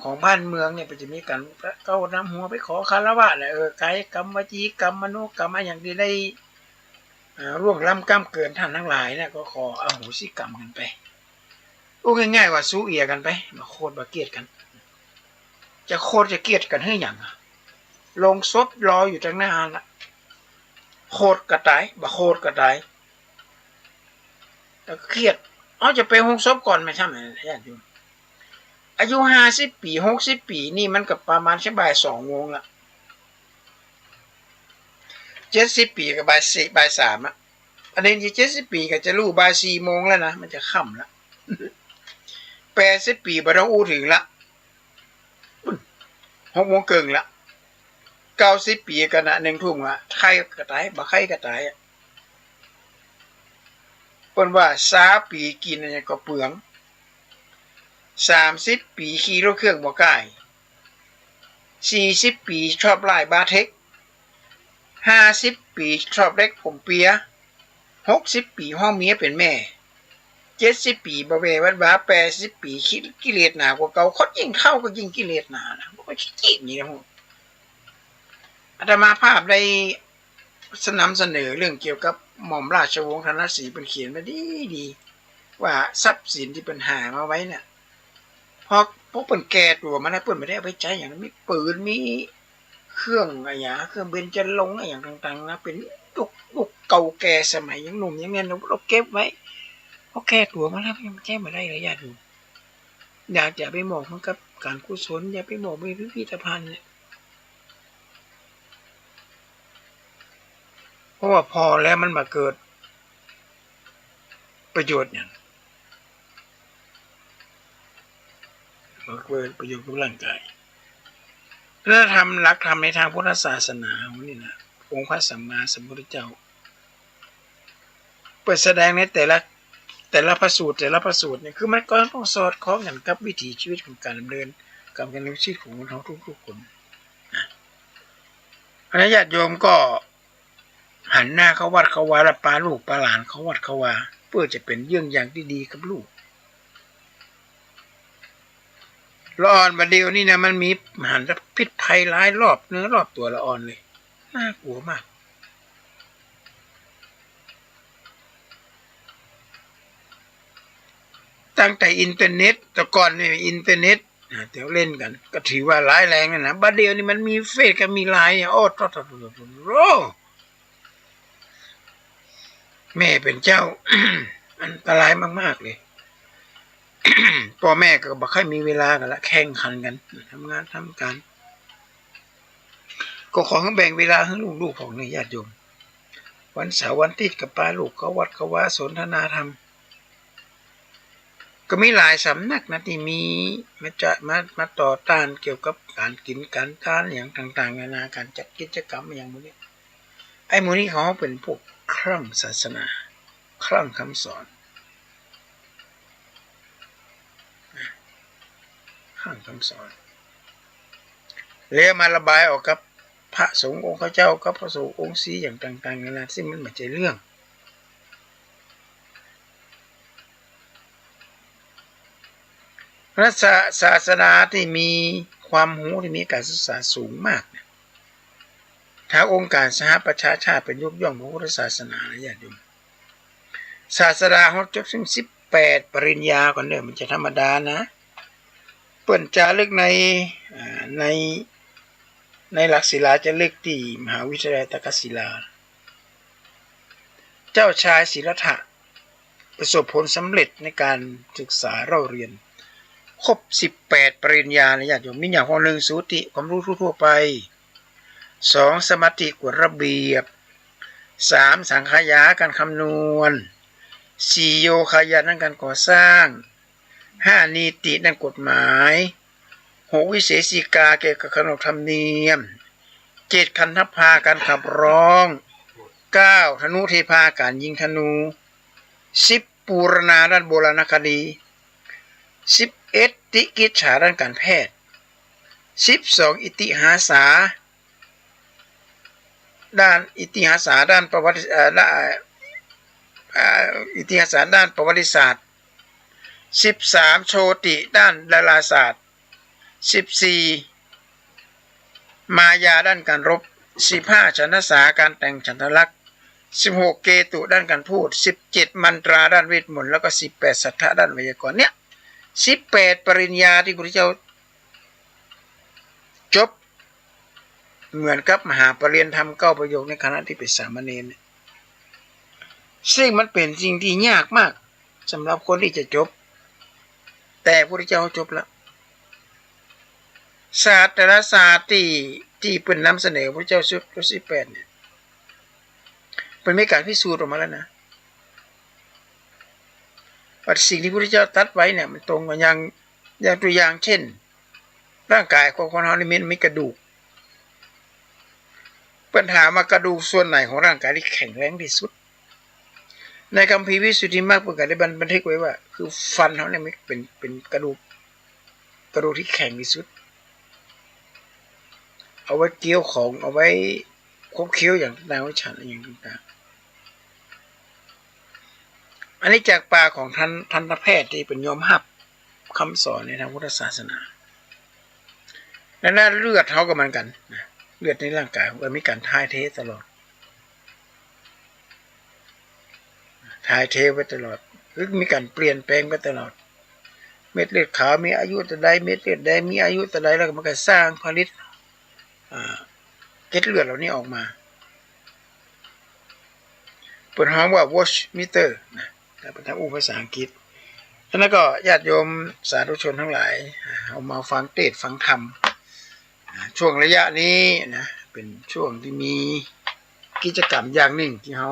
ของบ้านเมืองเนี่ย เปิ้นจะมีก๋านก้าวดำหัวไปขอคารวะแหละ เออ กายกรรม วจีกรรม มโนกรรม อะหยังตี้ได้ อ่า ล่วงล้ำก้ำเกินต้านตังหลายเนี่ย ก็ขออโหสิกรรมกั๋นไป อู้ง่ายๆ ว่าสูเอียกั๋นไป บ่โขดบ่เกลียดกั๋น จะโขดจะเกลียดกั๋นหื้อหยังอะ โลงศพรออยู่ตังหน้าละ โขดก็ต๋าย บ่โขดก็ต๋าย แต่เกลียด เอาจะไปโฮงศพก่อน แม่นใช่ไหมญาติโยม อายุห้าสิบปี๋ หกสิบปี๋นี่มันก็ประมาณสักบ่ายสองโมงละ เจ็ดสิบปี๋ก็บ่ายสี่ บ่ายสามละ อันนี้เจ็ดสิบปี๋ก็จะฮู้บ่ายสี่โมงแล้วนะ มันจะค่ำละ แปดสิบปี๋บ่ต้องอู้เถิงละ ปุ้น หกโมงเกิ่งละ เก้าสิบปี๋ก็นะ หนึ่งทุ่มละ ใค่ก็ต๋าย บ่ใค่ก็ต๋ายอะ เปิ้นว่าซาวปี๋กิ๋นอะหยังก็เปือง สามสิบปี๋ขี่รถเครื่องบ่ก้าย สี่สิบปี๋ชอบล่ายบาเท็ก ห้าสิบปี๋ชอบเล็กผมเปีย หกสิบปี๋ฮ้องเมียเป๋นแม่ เจ็ดสิบปี๋บ่แว่หวั่นหวา แปดสิบปี๋ขี้ กิเลสหนากว่าเก่า คนยิ่งเฒ่าก็ยิ่งกิเลสหนานะ บ่ค่อยขี้เกียจนี่นะ อาตมาภาพได้ นำเสนอเรื่องเกี่ยวกับหม่อมราชวงศ์ธนสีห์ เปิ้นเขียนมาดีๆ ว่าทรัพย์สินตี้เปิ้นหามาไว้เนี่ย พอ พอเปิ้นแก่ตั๋วมาแล้ว เปิ้นบ่ได้เอาไปใจ๊หยัง มีปืน มีเครื่องอะหยัง เครื่องเบญจรงค์อะหยังต่างๆ นะ เป๋นยุค ยุคเก่าแก่ สมัยยังหนุ่มยังแน่น เฮาเก็บไว้ พอแก่ตั๋วมาแล้ว มันใจ๊บ่ได้แล้วญาติโยม อยากจะไปมอบมันกับก๋านกุศล อยากไปมอบไว้พิพิธภัณฑ์เนี่ย เพราะว่าผ่อแล้วมันบ่เกิดประโยชน์หยัง บ่เกิดประโยชน์กับร่างกาย แล้วธรรม หลักธรรมในทางพุทธศาสนาเฮานี่นะ องค์พระสัมมาสัมพุทธเจ้า เปิ้นแสดงในแต่ละ แต่ละพระสูตร แต่ละพระสูตรเนี่ย คือมันก็ต้องสอดคล้องกั๋นกับวิถีชีวิตของก๋านดำเนิน กับก๋านดำเนินชีวิตของคนเฮาทุกๆ คนนะ เพราะฉะนั้นญาติโยมก็หันหน้าเข้าวัดเข้าวา แล้วปาลูกปาหลานเข้าวัดเข้าวา เปื้อจะเป๋นเยี่ยงอย่างตี้ดีกับลูก ละอ่อนบ่าเดี่ยวนี้นะ มันมีมหันตภิษภัยหลายรอบเนื้อรอบตั๋วละอ่อนเลย น่ากลัวมาก ตั้งแต่อินเทอร์เน็ต แต่ก่อนนี่อินเทอร์เน็ต อ่า เดี๋ยวเล่นกั๋น ก็ถือว่าร้ายแรงแล้วนะ บ่าเดี่ยวนี้มันมีเฟซกับมีไลน์เนี่ย โอ้ โธ่ โธ่ โธ่ โธ่ โธ่ โธ่ แม่เป๋นเจ้า อันตรายมากๆ เลย ป้อแม่ก็บ่ค่อยมีเวลากั๋นละ แข่งขันกั๋น ทำงานทำก๋าน ก็ขอหื้อแบ่งเวลาหื้อลูกๆ พ่องเน่อญาติโยม วันเสาร์วันอาทิตย์ก็ปาลูกเข้าวัดเข้าวา สนทนาธรรม ก็มีหลายสำนักนะตี้มีมาจะ มา มาต่อต้านเกี่ยวกับก๋านกิ๋นก๋านทานอะหยังต่างๆ นานา ก๋านจัดกิจกรรมอะหยังหมู่นี้ ไอ้หมู่นี้เขาเป๋นพวกคลั่งศาสนา คลั่งกำสอน คลั่งกำสอน แล้วมาระบายออกกับพระสงฆ์องค์เจ้า กับพระสงฆ์องค์ศรีอะหยังต่างๆ นานา ซึ่งมันบ่ใจ้เรื่อง พระศา ศาสดาตี้มีความฮู้ ตี้มีก๋านศึกษาสูงมากเนี่ย ทางองค์ก๋านสหประชาชาติเปิ้นยกย่องพระพุทธศาสนานะญาติโยม ศาสดาเฮาจบเสี้ยงสิบแปดปริญญาก่อนเน่อ มันจะธรรมดานะ เปิ้นจารึกใน อ่า ใน ในหลักศิลาจารึกตี้มหาวิทยาลัยตักกศิลา เจ้าชายสิทธัตถะประสบผลสำเร็จในก๋านศึกษาเล่าเรียน ครบสิบแปดปริญญานะญาติโยม มีอย่าง ข้อหนึ่ง สูติ ความรู้ทั่วๆ ไป สอง สมาธิ กฎระเบียบ สาม สังขยา ก๋านคำนวณ สี่ โยคะญาณ ก๋านก่อสร้าง ห้า นีติ นั่นกฎหมาย หก วิเศษฎีกาเกี่ยวกับขนบธรรมเนียม เจ็ด คัณฑภา การขับร้อง เก้า ธนุเทพา การยิงธนู สิบ ปูรณา ด้านโบราณคดี สิบเอ็ด ติกิจฉา ด้านการแพทย์ สิบสอง อิติหาสา ด้านอิติหาสา ด้านประวัติ เอ่อ ด้าน เอ่อ อิติหาสา ด้านประวัติศาสตร์ สิบสาม โชติ ด้านดาราศาสตร์ สิบสี่ มายา ด้านการรบ สิบห้า ฉัณฑสา การแต่งฉัณฑลักษณ์ สิบหก เกตุ ด้านการพูด สิบเจ็ด มันตรา ด้านเวทมนต์ แล้วก็ สิบแปด สัทธะ ด้านไวยากรณ์ เนี่ย สิบแปด ปริญญาที่พระพุทธเจ้าจบ เหมือนกับมหาปริญญาธรรมเก้าประโยคในขณะที่เป็นสามเณรเนี่ย ซึ่งมันเป็นสิ่งที่ยากมากสำหรับคนที่จะจบ แต่พระพุทธเจ้าจบแล้ว ศาสตร์แต่ละศาสตร์ที่ ที่เปิ้นนำเสนอพระพุทธเจ้าชุด ชุดสิบแปดเนี่ย เปิ้นมีการพิสูจน์ออกมาแล้วนะ ว่าสิ่งที่พระพุทธเจ้าตรัสไว้เนี่ยมันตรงกัน อย่าง อย่างตัวอย่างเช่น ร่างกายของคนเฮานี่มันมีกระดูก เปิ้นถามว่ากระดูกส่วนไหนของร่างกายที่แข็งแรงที่สุด ในคัมภีร์วิสุทธิมรรคเปิ้นก็ได้บัน บันทึกไว้ว่า คือฟันเฮาเนี่ยมันเป็น เป็นกระดูก กระดูกที่แข็งที่สุด เอาไว้เคี้ยวของ เอาไว้ขบเคี้ยวอย่างต่างๆ ไว้ฉันอย่างต่างๆ อันนี้จากปากของทัน ทันตแพทย์ที่เปิ้นยอมฮับกำสอนในทางพุทธศาสนา และนั้นเลือดเฮาก็เหมือนกั๋นนะ เลือดในร่างกายมันมีการถ่ายเทตลอด ถ่ายเทไปตลอด คือมีการเปลี่ยนแปลงไปตลอด เม็ดเลือดขาวมีอายุเต้าใด เม็ดเลือดแดงมีอายุเต้าใด แล้วมันก็สร้างผลิต อ่า เกล็ดเลือดเหล่านี้ออกมา เปิ้นฮ้องว่า Wunschmittel นะ ถ้าเป็นทางอู้ภาษาอังกฤษ ฉะนั้นก็ญาติโยมสาธุชนทั้งหลาย เอามาฟังเทศน์ฟังธรรม อ่า ช่วงระยะนี้นะ เป็นช่วงที่มีกิจกรรมอย่างหนึ่งที่เฮา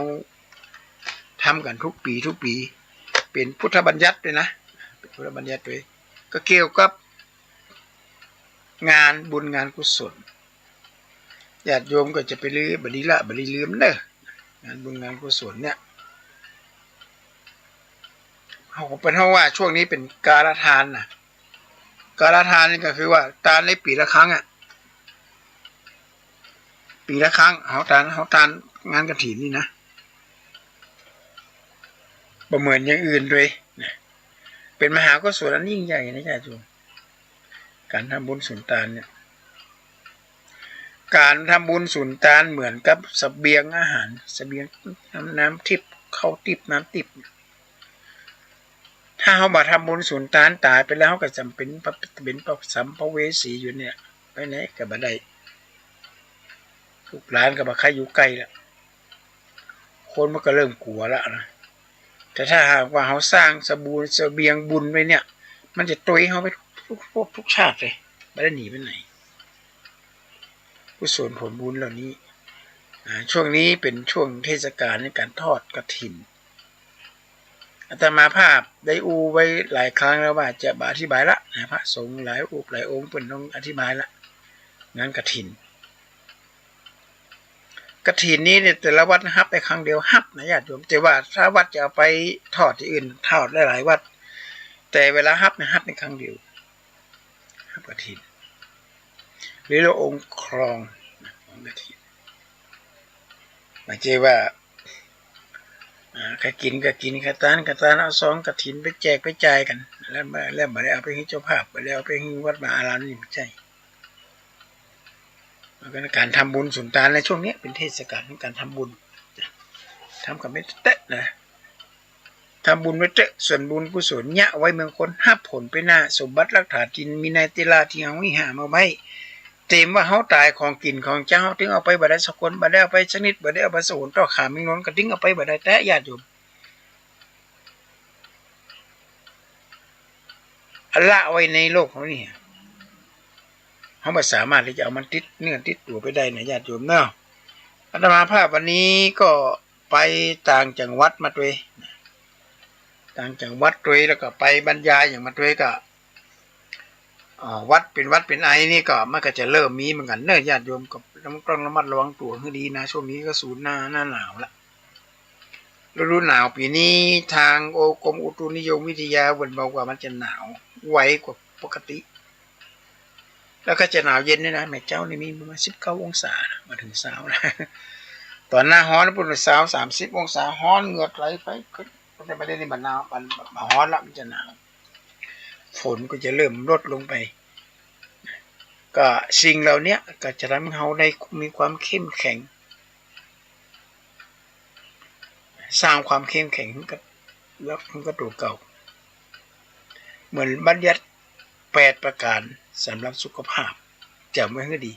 ทำกั๋นทุกปี๋ทุกปี๋ เป็นพุทธบัญญัติด้วยนะ เป็นพุทธบัญญัติด้วย ก็เกี่ยวกับงานบุญงานกุศล ญาติโยมก็จะไปลือ บ่ดีละ บ่ดีลืมเน่อ งานบุญงานกุศลเนี่ย เฮาก็เปิ้นฮ้องว่าช่วงนี้เป็นกาลทานนะ กาลทานนี่ก็คือว่าตานในปี๋ละครั้งอะ ปี๋ละครั้ง เฮาตาน เฮาตานงานกฐินนี่นะ บ่เหมือนอย่างอื่นด้วยนะ เป็นมหากุศลอันยิ่งใหญ่นะญาติโยม การทำบุญสุนตานเนี่ย การทำบุญสุนตานเหมือนกับเสบียงอาหาร เสบียงน้ำ น้ำทิพย์ ข้าวทิพย์ น้ำทิพย์ ถ้าเฮาบ่ทำบุญสุนตาน ต๋ายไปแล้วเฮาก็จ๋ำเป๋น เป๋นสัมภเวสีอยู่เนี่ย ไปไหนก็บ่ได้ ลูกหลานก็บ่ใคร่อยู่ใก้ละ คนมันก็เริ่มกั๋วละนะ แต่ถ้าหากว่าเฮาสร้างสบู เสบียงบุญไว้เนี่ย มันจะตวยเฮาไปทุกภพทุกชาติเลย บ่ได้หนีไปไหน กุศลผลบุญเหล่านี้ อ่า ช่วงนี้เป็นช่วงเทศกาลในการทอดกฐิน อาตมาภาพได้อู้ไว้หลายครั้งแล้วว่าจะบ่อธิบายละนะ พระสงฆ์หลายรูปหลายองค์เปิ้นต้องอธิบายละ งานกฐิน กฐินนี้เนี่ยแต่ละวัดฮับได้ครั้งเดียว ฮับนะญาติโยม แต่ว่าถ้าวัดจะเอาไปทอดตี้อื่น ทอดหลายๆ วัด แต่เวลาฮับเนี่ยฮับในครั้งเดียว ฮับกฐิน หรือว่าองค์ครองนะ องค์กฐิน บ่ใจ้ว่า อ่า ใผกิ๋นก็กิ๋น ใผตานก็ตาน เอาซองกฐินไปแจกไปจ่ายกั๋น แล้วบ่ แล้วบ่ได้เอาไปหื้อเจ้าภาพ บ่ได้เอาไปหื้อวัดวาอาราม นี่บ่ใจ้ แล้วก็การทำบุญสุนตานในช่วงเนี้ยเป็นเทศกาลของการทำบุญ ทำกั๋นไว้เต๊อะนะ ทำบุญไว้เต๊อะ ส่วนบุญกุศลเยียะไว้เมืองคน ฮับผลไปหน้า สมบัติรักษากิ๋น มีในเตล่าตี้เฮาหามาไว้ เต๋มว่าเฮาต๋ายของกิ๋นของเจ้า เฮาตึงเอาไปบ่ได้สักคน บ่ได้เอาไปสักนิด บ่ได้เอาไปสงวนต่อขามิน้อย ก็ตึงเอาไปบ่ได้แต๊อะญาติโยม อันละไว้ในโลกเฮานี่ เฮาบ่สามารถตี้จะเอามันติดเนื้อติดตั๋วไปได้นะญาติโยมเนาะ อาตมาภาพวันนี้ก็ไปต่างจังหวัดมาตวย ต่างจังหวัดตวย แล้วก็ไปบรรยายอย่างมาตวย ก็ อ่า หวัดเป๋นหวัดเป๋นไอนี่ก็ มันก็จะเริ่มมีเหมือนกั๋นเนาะ ญาติโยมก็ต้องระมัดระวังตั๋วหื้อดีนะ ช่วงนี้ก็สูนหน้า หน้าหนาวละ ฤดูหนาวปี๋นี้ ตางโอ กรมอุตุนิยมวิทยาเปิ้นบอกว่ามันจะหนาวไวกว่าปกติ แล้วก็จะหนาวเย็นด้วยนะ แหมเจ๊านี่มีประมาณสิบเก้าองศานะ บ่เถิงซาวนะ ต๋อนหน้าฮ้อนปุ้นซาว สามสิบองศา ฮ้อนเหงื่อไหลไป แต่บ่าเดี่ยวนี้บ่หนาว บ่ บ่ฮ้อนละ มันจะหนาว ฝนก็จะเริ่มลดลงไป ก็สิ่งเหล่านี้ก็จะทำให้เฮาได้มีความเข้มแข็ง สร้างความเข้มแข็งให้กับ แล้วมันก็ตั๋วเก่า เหมือนบัญญัติแปดประการสำหรับสุขภาพ จ๋ำไว้หื้อดี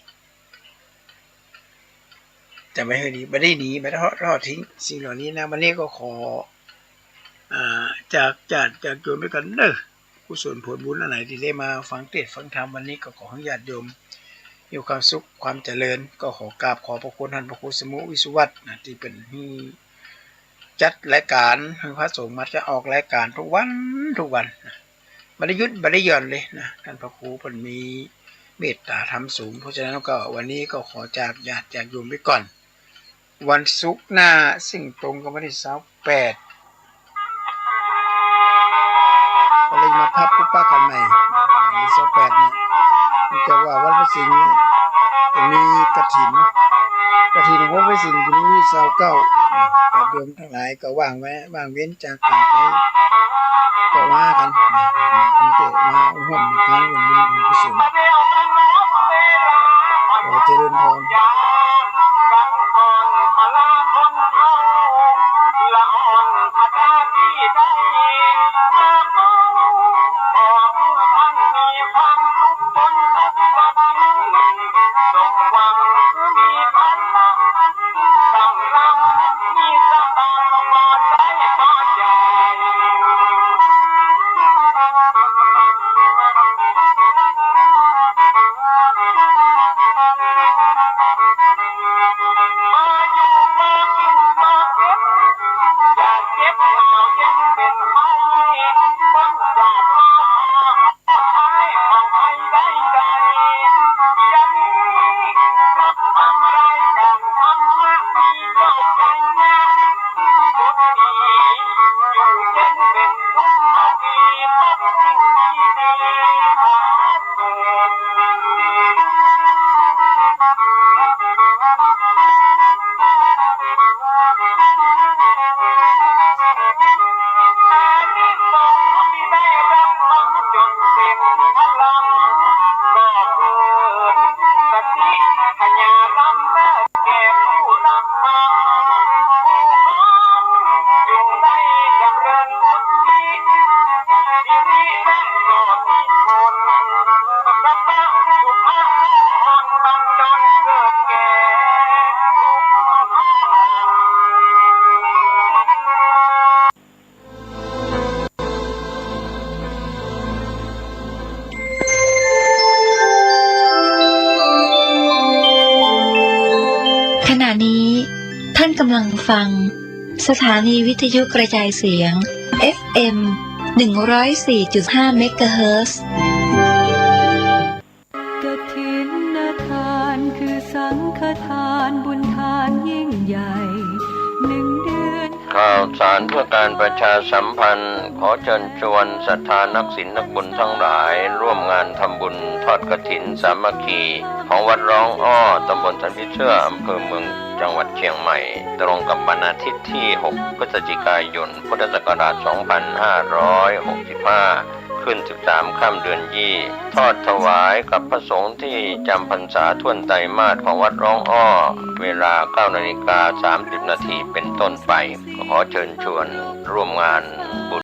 จ๋ำไว้หื้อดี บ่ได้หนี บ่ได้ทอด ทอดทิ้งสิ่งเหล่านี้นะ วันนี้ก็ขอ อ่า จาก จาก จากโยมด้วยกั๋นเนาะ กุศลผลบุญอันไหนตี้ได้มาฟังเตสน์ฟังธรรมวันนี้ ก็ขอหื้อญาติโยมมีความสุขความเจริญ ก็ขอกราบขอบพระคุณต้านพระครูสมุห์ วิสุวัฒน์นะ ตี้เปิ้นหื้อจัดรายก๋านหื้อพระสงฆ์มา จะออกรายก๋านทุกวัน ทุกวันนะ บ่ได้หยุดบ่ได้หย่อนเลยนะ ต้านพระครูเปิ้นมีเมตต๋าธรรมสูง เพราะฉะนั้นก็วันนี้ก็ขอจากญาติจากโยมไปก่อน วันศุกร์หน้าซึ่งตรงกับวันตี้ซาวแปด ก็เลยมาพบปะกั๋นใหม่ วันตี้ซาวแปดเนี่ย เนื่องจากว่าวันพระสิงห์จะมีกฐิน กฐินของวันพระสิงห์จะมีวันตี้ซาวเก้า ญาติโยมตังหลายก็ว่างแวะ ว่างเว้นจากก๋านไป ก็ว่ากั๋นนะ มาฟังเตสน์ มาร่วมงานร่วมบุญร่วมกุศล ขอเจริญพร ขณะนี้ท่านกำลังฟังสถานีวิทยุกระจายเสียง เอฟเอ็ม หนึ่งร้อยสี่จุดห้า เมกะเฮิรตซ์ กฐินทานคือสังฆทานบุญทานยิ่งใหญ่ หนึ่งเดือน ข่าวสารเพื่อการประชาสัมพันธ์ ขอเชิญชวนศรัทธานักศีลนักบุญทั้งหลาย ร่วมงานทำบุญทอดกฐินสามัคคี ของวัดร้องอ้อ ตำบลสันผีเสื้อ อำเภอเมือง จังหวัดเชียงใหม่ ตรงกับวันอาทิตย์ที่ หก พฤศจิกายน พุทธศักราช สองพันห้าร้อยหกสิบห้า ขึ้น สิบสาม ค่ำเดือนยี่ ทอดถวายกับพระสงฆ์ที่จำพรรษาถ้วนไตรมาสของวัดร้องอ้อ เวลา เก้านาฬิกาสามสิบนาทีเป็นต้นไป ขอเชิญชวนร่วมงานบุญ